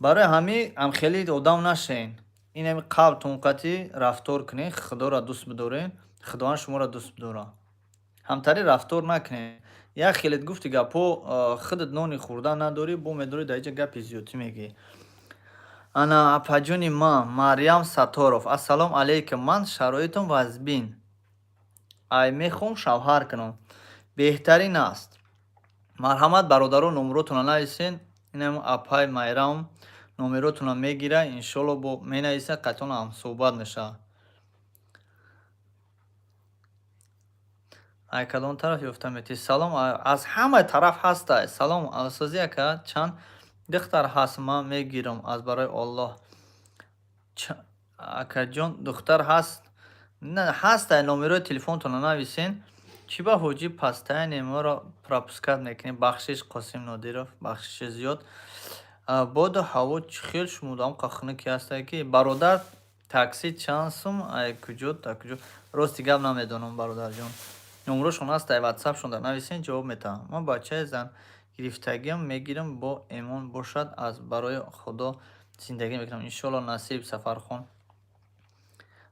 Барои ҳамин ҳамхеле одам нашавед. Ин ҳами қалбтон қатъи рафтор кунед, худоро дӯст бидоред. Худованд шуморо дӯст бидорад. Ҳамтари рафтор накунед. Як хелет гуфти гапҳо, худат нони хӯрдан надорӣ, бо медорӣ, дар инҷа гапи зиёдтӣ мегӯӣ. Ана, апаҷони ман, Марьям Сатторов, ассалому алайкум. Ман шароитам вазбин, ай мехоҳам шавҳар кунам. Беҳтарин аст. Марҳамат, бародаро, номеротонро нависен. Инам апай Майрам номеротонро мегира, иншолло, бо менависа, қатъан ҳамсӯҳбат мешавад. Ай кадом тараф ёфта метӣ? Салом, аз ҳамаи тараф ҳастай. Салом, асози ака, чанд духтар ҳаст, ман мегирам аз барои Оллоҳ. Акаҷон, духтар ҳаст? Ҳастай, номерои телефонтонро нависен. Чӣ ба, ҳоҷӣ, постоянно моро пропускать мекунӣ? Бахшиш, Қосим Нодиров, бахшиши зиёд. Боду ҳаво чӣ хел шумудам, хунуке ҳастае ки. Бародар, такси чанд сум, ай куҷо та куҷо? Рости гап, намедонам, бародарҷон. Номерошон ҳаст, ай ватсапшон дар нависен, ҷавоб метаҳам. Ман бачаи зан гирифтагиам мегирам, бо эмон бошад, аз барои Худо зиндагӣ мекунам. Иншоалло, насиб, Сафархон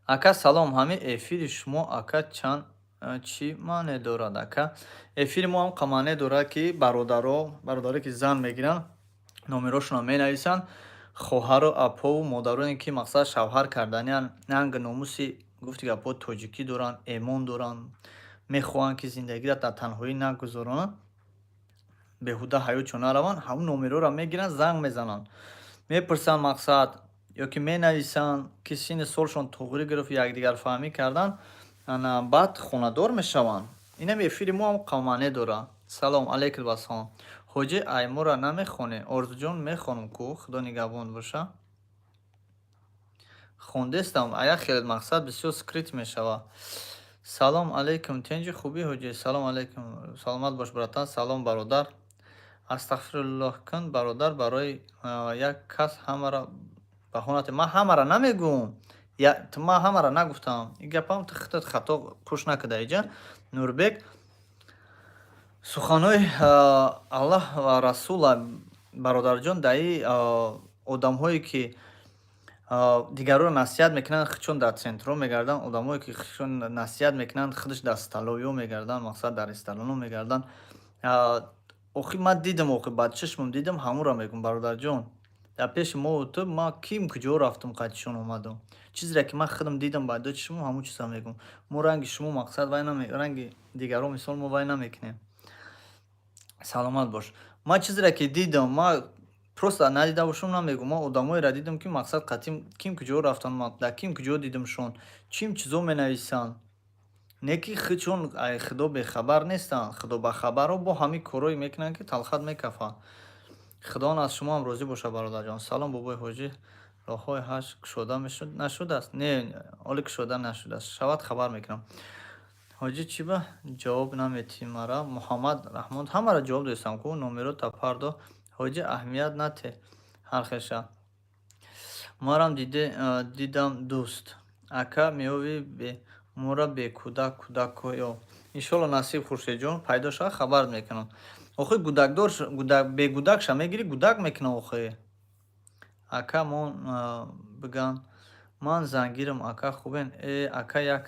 ака. Салом, ҳамин эфири шумо, ака, чанд чӣ маъне дорад, ака? Эфири мо ҳам маъне дорад, ки бародаро, бародаре ки зан мегиранд, номерошонро менависанд. Хоҳару апову модароне ки, мақсад, шавҳар карданиян, нанг номуси, гуфти гапҳо, тоҷикӣ доранд, эмон доранд, мехоҳанд, ки зиндагиро дар танҳоӣ нагузаронанд, беҳуда ҳаётшон нараванд, ҳамун номерҳоро мегиранд, занг мезананд, мепурсанд, мақсад, ё ки менависанд, ки синни солшон туғрӣ гирифт, якдигарфаҳмӣ карданд, ана баъд хонадор мешаванд. Инам эфири мо ҳам маъне дорад. Салом алейкум вассалом. Ҳоҷӣ, айморо намехонӣ? Орзуҷон, мехонам ку, Худо нигаҳбон боша. Хондестам, ая хеле, мақсад, бисёр скрыт мешавад. Салом алейкум, тинҷи, хубӣ, ҳоҷӣ? Салом алейкум, саломат бош, братан. Салом, бародар. Астағфируллоҳ кун, бародар, барои як кас ҳамаро баҳонате. Ман ҳамаро намегӯм, ман ҳамаро нагуфтам. Ин гапам ту худат хато қуш накарда иҷа. Нурбек, суханҳои Аллоҳ ва Расула, бародарҷон, даи одамҳое ки дигарро насиҳат мекунанд, худшон дар центро мегарданд, одамҳое ки худшон насиҳат мекунанд, худаш дар столовыйҳо мегарданд, мақсад, дар ресторанҳо мегарданд. Охи ман дидам, охи ба чашмам дидам, ҳамонро мегӯм, бародарҷон. Дар пеши мову ту ман ким куҷо рафтам, қатишон омадам. Чизере ки ман худам дидам ба ду чашмам, ҳамон чизро мегӯм. Мо ранги шумо, мақсад, вай ранги дигарон, мисол, мо вай намекунем. Саломат бош. Ман чизере ки дидам, ман просто надида бошам, намегӯм. Ман одамоеро дидам, ки, мақсад, қатим ким куҷо рафтан, дар ким куҷо дидамшон, чим чизо менависанд. Не ки худшон ай Худо бехабар нестанд, Худо бахабарҳо бо ҳамин корҳое мекунанд, ки талхат мекафад. Худованд аз шумо ҳам розӣ бошад, бародарҷон. Салом, бобои ҳоҷӣ, роҳҳои ҳаҷ кушода нашудааст? Не, ҳоле кушода нашудааст. Шавад, хабар мекунам. Ҳоҷӣ, чӣ ба ҷавоб наметиҳӣ мара? Муҳаммад Раҳмон, ҳамаро ҷавоб додистам ку, номерота пардо. Ҳоҷӣ, аҳамият натеҳ, ҳар хеша. Марам дидам, дӯст. Ака, меёвӣ мора бекӯдак кӯдакҳоё? Иншолло, насиб, Хуршедҷон, пайдо шавад, хабарат мекунам. Охи гудакдор, бегудакша мегирӣ, гудак мекунам охи. Ака, мон биган. Ман зангирам, ака, хубен? Э, ака,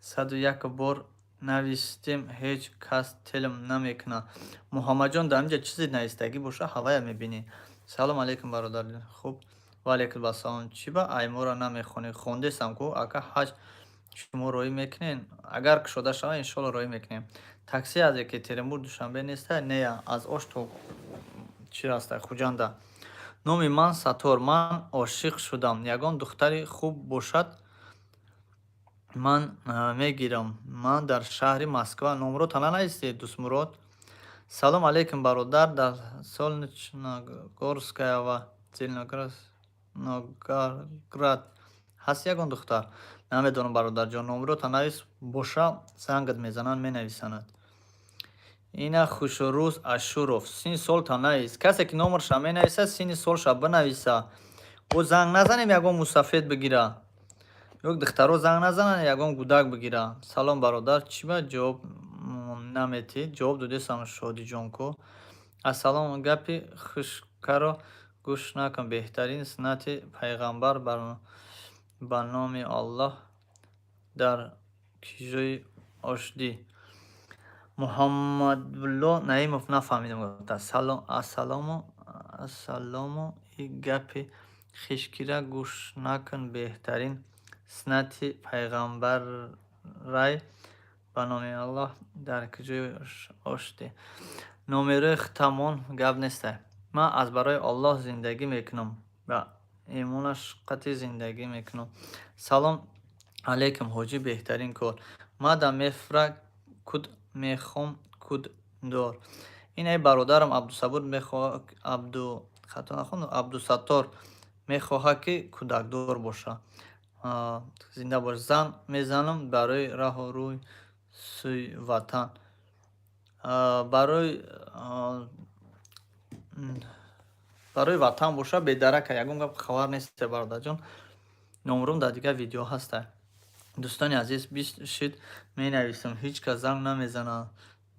101 бор навистем, ҳеҷ кас телм намекунад. Муҳаммадҷон, дар инҷа чизе навистагӣ боша, ҳавая мебинӣ. Салом алейкум, бародар, хуб? Ва алейкум ассалом. Чӣ ба айморо намехонӣ? Хондестам ку, ака. Ҳаҷ шумо роҳӣ мекунед? Агар кушода шавад, иншолло, роҳӣ мекунем. Такси аз Екатеринбург Душанбе неста? Не, аз Ош то чӣ раста, Хуҷанда. Номи ман Саттор, ман ошиқ шудам. Ягон духтари хуб бошад, ман мегирам. Ман дар шаҳри Москва. Номрота нанавистед, Дӯстмурод? Салом алейкум, бародар. Дар Солнечногорская ва Зеленоград ҳаст ягон духтар? Намедонам, бародарҷон, номрота навис, боша, зангат мезананд, менависанад. Ина Хушрӯз Ашуров, синни солта навис. Касе ки номерша менависад, синни солша бинависа. Бо занг назанем, ягон мусафед бигира. Ё духтаро занг назананд, ягон гудак бигира. Салом, бародар, чӣ ба ҷавоб наметиҳӣ? Ҷавоб додестам, Шодиҷон ку. Ассалом, гапи хушкаро гӯш накун. Беҳтарин суннати пайғамбар ба номи Аллоҳ дар Киҷои ошдӣ? Муҳаммадулло Наимов, нафаҳмидам гуфта. Ассалому, ассалому, и гапи хишкира гӯш накун, беҳтарин суннати пайғамбарай, ба номи Аллоҳ. Дар куҷои ошдӣ? Номерои худтамон, гап нестай. Ман аз барои Аллоҳ зиндагӣ мекунам, ба имонаш қатъи зиндагӣ мекунам. Салом алейкум, ҳоҷӣ, беҳтарин кор. Мада мефра куд мехом куд дор. Ин ай бародарам Абдусабур мехоҳад, Абду, хато нахондам, Абдусаттор мехоҳад, ки кӯдакдор боша. Зинда бош. Зан мезанам барои раҳу рӯй сӯи ватан. Барои ватан боша, бедарака, ягон гап хабар нест, бародарҷон. Номрум дар дигар видео ҳаста. Дӯстони азиз, бист шид менависам, ҳеҷ кас занг намезанад,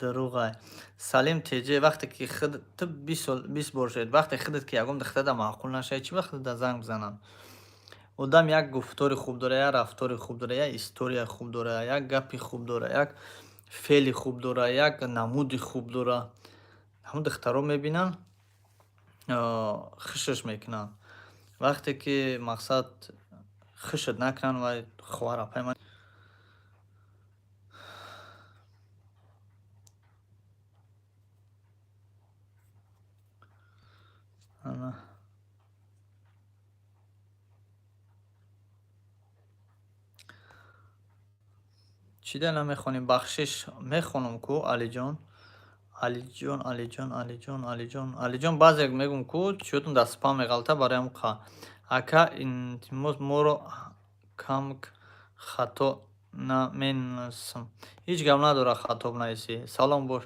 дурӯғай. Салим Теҷе, вақте ки худ ту 20 сол, 20 бор шуд, вақте худат ки ягон духтарда маъқул нашавӣ, чӣ вақт худата занг бизананд? Одам як гуфтори хуб дора, як рафтори хуб дора, як историяи хуб дора, як гапи хуб дора, як феъли хуб дора, як намуди хуб дора. Ҳамон духтаро мебинанд, хушаш мекунанд. Вақте ки мақсад хушат накунанд, вай хоҳар апай ман. Ана. Чӣ да намехонӣ? Бахшиш, мехонам ку, Алиҷон. Алиҷон, Алиҷон, Алиҷон, Алиҷон, Алиҷон, баъзе мегӯм ку, чиётон дар спам меғалта, барои ҳам қа. Ака, илтимос, моро камк хато наменависам. Ҳеҷ гап надорад хато бинависӣ. Салом бош.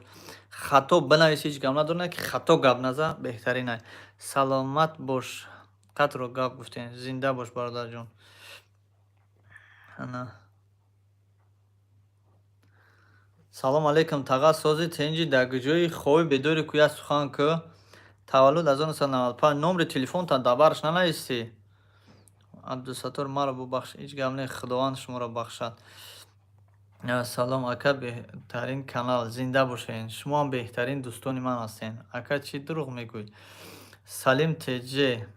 Хато бинависӣ, ҳеҷ гап надорад, ки хато гап наза беҳтарин ай. Саломат бош. Қатро гап гуфтем. Зинда бош, бародарҷон. Ана. Салом алейкум, таға, сози тинҷи, дар куҷои хоби бедори ку, як сухан ку. Таваллуд 1995, номри телефонтан дар барш нанависӣ. Абдусаттор, маро бубахш, ҳеҷ гап не, Худованд шуморо бахшад. Салом, ака, беҳтарин канал, зинда бошед. Шумоам беҳтарин дӯстони ман ҳастед. Ака, чӣ дурӯғ мегӯед? Салим Теҷе,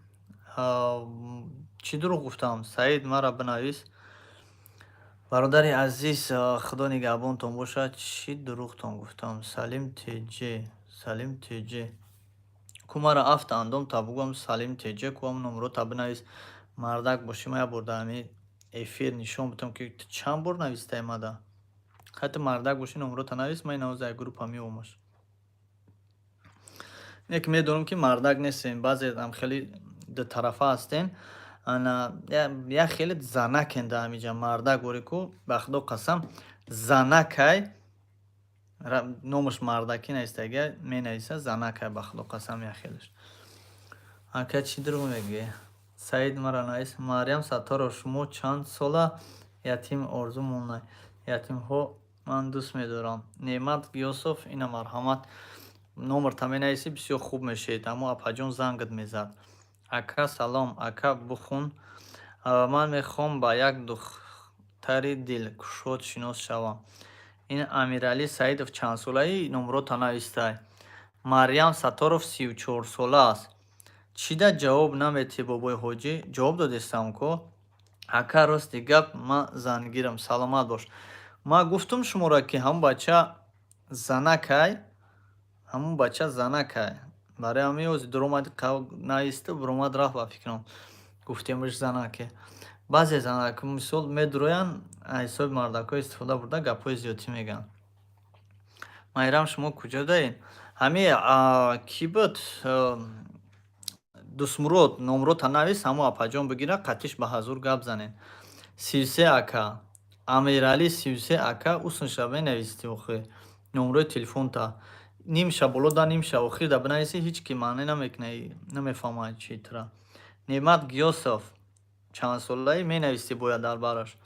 чӣ дурӯғ гуфтам? Саид, маро бинавис. Бародари азиз, Худо нигаҳбонтон бошад. Чӣ дурӯғтон гуфтам? Салим Теҷе, Салим Теҷе. Ку маро афта андом та бугӯям, Салим Теҷе, ку ҳам номрота бинавис. Мардак бошӣ, ман як бор дар ҳамин эфир нишон будам, ки ту чанд бор навистаи мада. Хай, ту мардак бошӣ, номрота навис, ман инавоз дар группа меомаш. Не ки медонам, ки мардак нестем, баъзе ам хеле дутарафа ҳастем. Ана як хеле занакен дар ҳамиҷа, мардак бори ку, ба Худо қасам, занакай, номаш мардакӣ навистагия, менависа, занакай, ба Худо қасам, як хелеш. Ака, чӣ дурӯғ мегӯӣ? Саид, маро навис. Марьям Сатторов, шумо чанд сола? Ятим орзу монай. Ятимҳо ман дӯст медорам. Неъмат Гиёсов, ина марҳамат. Номерта менависӣ, бисёр хуб мешавед. Аммо апаҷон зангат мезад. Ака, салом, ака, бухун. Ман мехоҳам ба як духтари дилкушод шинос шавам. Ин Амиралӣ Саидов чандсолаи, номрота навистай. Марьям Сатторов 34-сола аст. Чӣ да ҷавоб наметиҳӣ, бобои ҳоҷӣ? Ҷавоб додистам ку. Ака, рости гап, ман зангирам. Саломат бош. Ман гуфтум шуморо, ки ҳамон бача занакай, ҳамон бача занакай. Барои ҳамин ози дуромад, нависту буромад, рафт, ба фикрам. Гуфтемш занаке. Баъзе занак мисол медуроянд, аз ҳисоби мардакҳо истифода бурда, гапҳои зиёдтӣ мегӯянд. Майрам, шумо куҷо даед? Ҳами кӣ буд? Дусмурод, номрота навис, ҳамо апаҷон бигира, қатиш ба ҳазур гап занед. 33, ака. Амиралӣ 33, ака, уснша менависти охир. Номрои телефонта. Нимша боло да, нимша охир да бинависӣ, ҳеҷ ки маъне намекунад, намефаҳмад чи тра. Неъмат Гиёсов чандсолаи, менависӣ бояд дар бараш.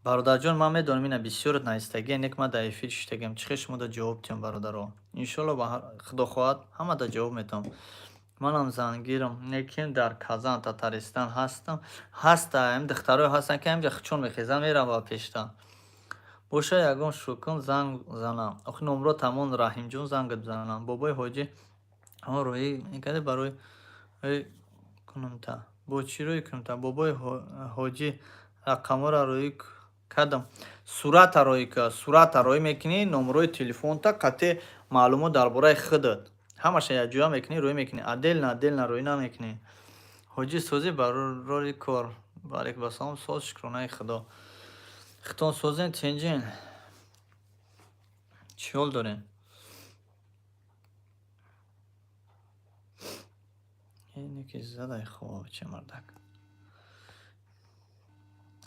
Бародарҷон, ман медонам, ина бисёрат навистагия, нек ман дар эфир шиштагиам. Чӣ хел шумо да ҷавоб диҳам, бародаро? Иншолло, ба Худо хоҳад, ҳама да ҷавоб метавам. Манам зангирам, лекин дар Казан, Татаристан ҳастам. Ҳаста, ам духтарое ҳастанд, ки ҳамҷа хучон мехезанд, мераванд ба пешта. Боша, ягон шукун занг занам. Охи номро тамон Раҳимҷон зангат бизанам. Бобои ҳоҷӣ ҳамон рӯӣ мекарди барои кунумта. Бо чӣ рӯй кунумта? Бобои ҳоҷӣ, рақамҳоро рӯӣ кардам. Сурата рӯӣ ка, сурата рӯӣ мекунӣ, номрои телефонта қатъи маълумот дар бораи худат. Ҳамаша якҷоя мекунӣ, рӯӣ мекунӣ. Отдельно, отдельно рӯӣ намекунӣ. Ҳоҷӣ, созӣ барори кор. Ваалайкум ассалом, соз, шукронаи Худо. Хитон созен, тинҷин. Чӣ ҳол дорем? Ине ки задай хоб, че мардак.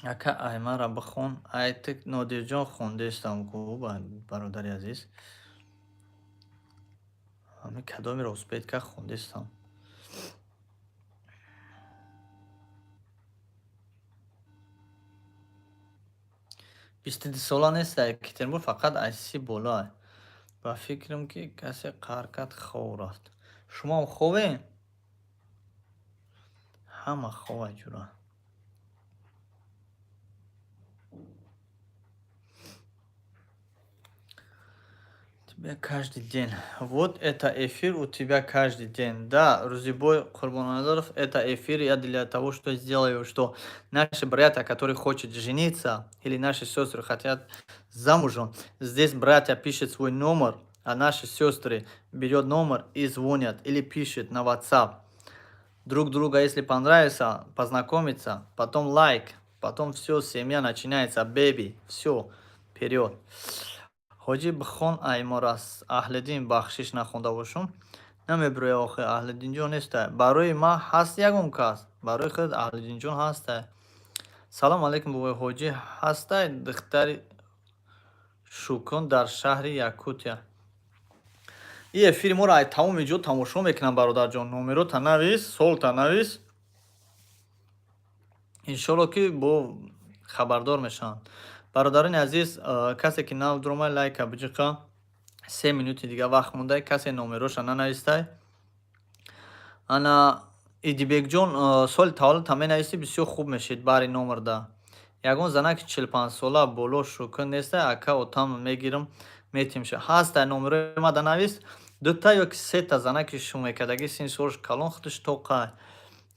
Ака, аймара бихон. Ай ту, Нодирҷон, хондестам ку, бародари азиз. Ҳами кадомеро успеть кард, хондестам. 22сола нест, Екатеринбург фақат аз 30 болоа. Ба фикрам, ки касе қаҳр кард, хоб рафт. Шумоам хобем? Ҳама хова, ҷура. Тебя каждый день. Вот это эфир у тебя каждый день. Да, Рузибой Курбаназаров, это эфир я для того, что сделаю, что наши братья, которые хотят жениться, или наши сестры хотят замужем, здесь братья пишет свой номер, а наши сестры берет номер и звонят или пишет на WhatsApp. Друг друга, если понравится, познакомиться, потом лайк, потом все, семья начинается, baby, все, вперед. Ҳоҷӣ, бихон айморас. Аҳлиддин, бахшиш, нахонда бошум. Намебироя охи, Аҳлиддинҷон неста. Барои ман ҳаст ягон кас? Барои худ Аҳлиддинҷон ҳаста. Салом алейкум, бобои ҳоҷӣ, ҳастай духтари шукун дар шаҳри Якутия? Ин эфири моро ай тамоми ҷо тамошо мекунам, бародарҷон. Номерота навис, солта навис. Иншолло, ки бо хабардор мешаванд. Бародарони азиз, касе ки нав дуромад, лайка биҷиқа. 3 минути дига вақт мондай, касе номероша нанавистай. Ана Идибекҷон, соли таваллудта менависӣ, бисёр хуб мешид бари номерда. Ягон занаки 45сола боло шукун нестай, ака, отам мегирам, метимша. Ҳастай, номерои мада навис. Дута ё ки сета занаки шумекардаги, синни солш калон, худаш тоқай.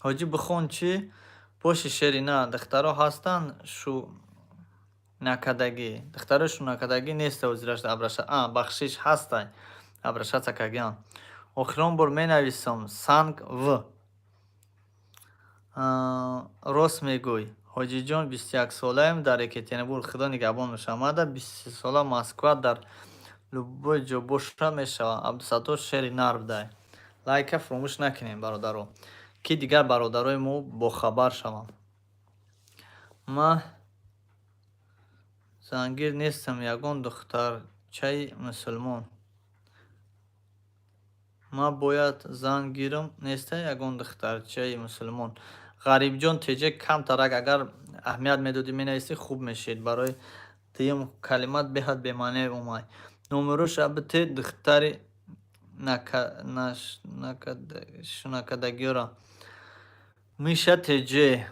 Ҳоҷӣ, бихон чӣ? Боши шери на, духтаро ҳастанд шу накардагӣ. Духтаро шу накардагӣ неста ҳозираш абраша. А, бахшиш, ҳастай. Обращаться кардагиам. Охирон бор менависам санг в. Рост мегӯй. Ҳоҷиҷон, 21солаем, дар Екатеринбург. Худо нигаҳбон бошад. Мада 23сола, Москва, дар любой ҷо боша мешавад. Абдусаттор шери нар будай. Лайка фуромӯш накунем, бародаро. Ки дигар бародарои мо бохабар шаванд. Ма зангир нестам, ягон духтарчаи мусулмон. Ма бояд зан гирам, неста ягон духтарчаи мусулмон. Ғарибҷон теҷе, камтарак агар аҳамият медодӣ, менависӣ, хуб мешид. Барои дуюм калимат беҳад бемаъне омад. Номероша бите духтари шунакардагиёра. Миша теҷе,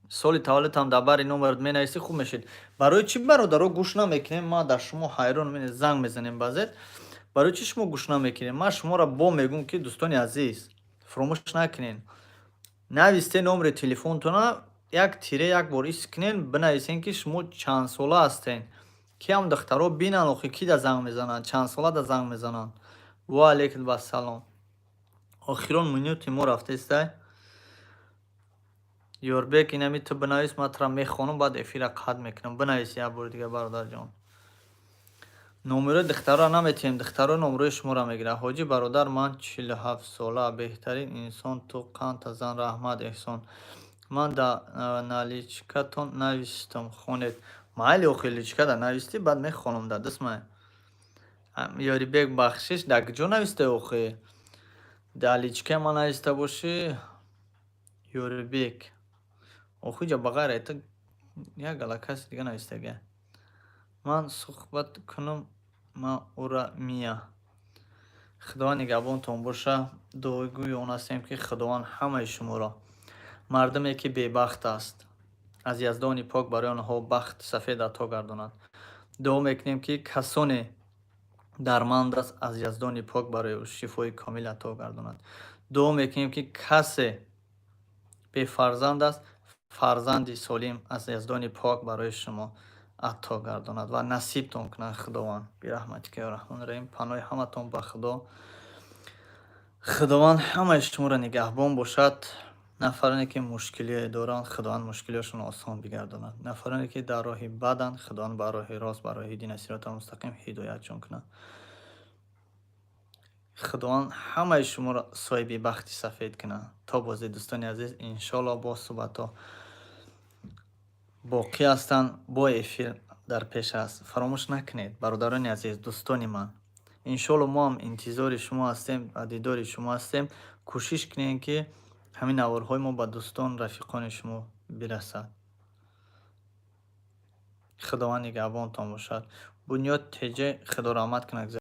соли таваллудтам дар бари номерат менависӣ, хуб мешид. Барои чӣ, бародаро, гӯш намекунем? Ман дар шумо ҳайрон, занг мезанем баъзет. Барои чӣ шумо гӯш намекунем? Ман шуморо бо мегӯм, ки дӯстони азиз, фуромӯш накунед. Нависте номери телефонтона, як тире як бор ис кунен, бинависен, ки шумо чандсола ҳастен. Ки ҳам духтаро бинанд, охи ки да занг мезананд, чандсола да занг мезананд. Ва алейкум вассалом. Охирон минути мо рафтестай. Ёрбек, инами ту бинавис, ман тура мехонам, баъд эфира қатъ мекунам. Бинавис як бори дига, бародарҷон. Номерои духтарро наметиҳем, духтаро номерои шуморо мегирад. Ҳоҷӣ бародар, ман 47сола, беҳтарин инсон ту, қанта зан, раҳмат, эҳсон. Ман да на личкатон навистам, хонед. Майли, охи личкада навистӣ, баъд мехонам да дастмай. Ёрибек, бахшиш, дар куҷо навистай охи? Дар личкаи ман нависта бошӣ, Ёрибек. Охи ҷа ба ғайр это як гала каси дига навистага. Ман суҳбат кунам, ман ура мия. Худованд нигаҳбонтон боша. Дуогӯи он ҳастем, ки Худованд ҳамаи шуморо, мардуме ки бебахт аст, аз Яздони пок барои онҳо бахти сафед ато гардонад. Дуо мекунем, ки касоне дарманд аст, аз Яздони пок барои ӯ шифои комил ато гардонад. Дуо мекунем, ки касе бефарзанд аст, фарзанди солим аз Яздони пок барои шумо ато гардонад ва насибтон кунад Худованд. Бираҳматика ё Раҳмони Раҳим. Паноҳи ҳаматон ба Худо. Худованд ҳамаи шуморо нигаҳбон бошад. Нафароне ки мушкилие доранд, Худованд мушкилиҳошонро осон бигардонад. Нафароне ки дар роҳи баданд, Худованд ба роҳи рост, ба роҳи дина сироти мустақим ҳидоятшон кунад. Худованд ҳамаи шуморо соҳиби бахти сафед кунад. То бозе, дӯстони азиз, иншоалло, боз суҳбатҳо боқӣ ҳастанд, бо эфир дар пеш аст. Фаромӯш накунед, бародарони азиз, дӯстони ман, иншоалло, мо ҳам интизори шумо ҳастем ва дидори шумо ҳастем. Кӯшиш кунем, ки ҳамин наворҳои мо ба дӯстон, рафиқони шумо бирасад. Худованд нигаҳбонтон бошад. Бунёд Теҷе, Худо раҳмат кунад.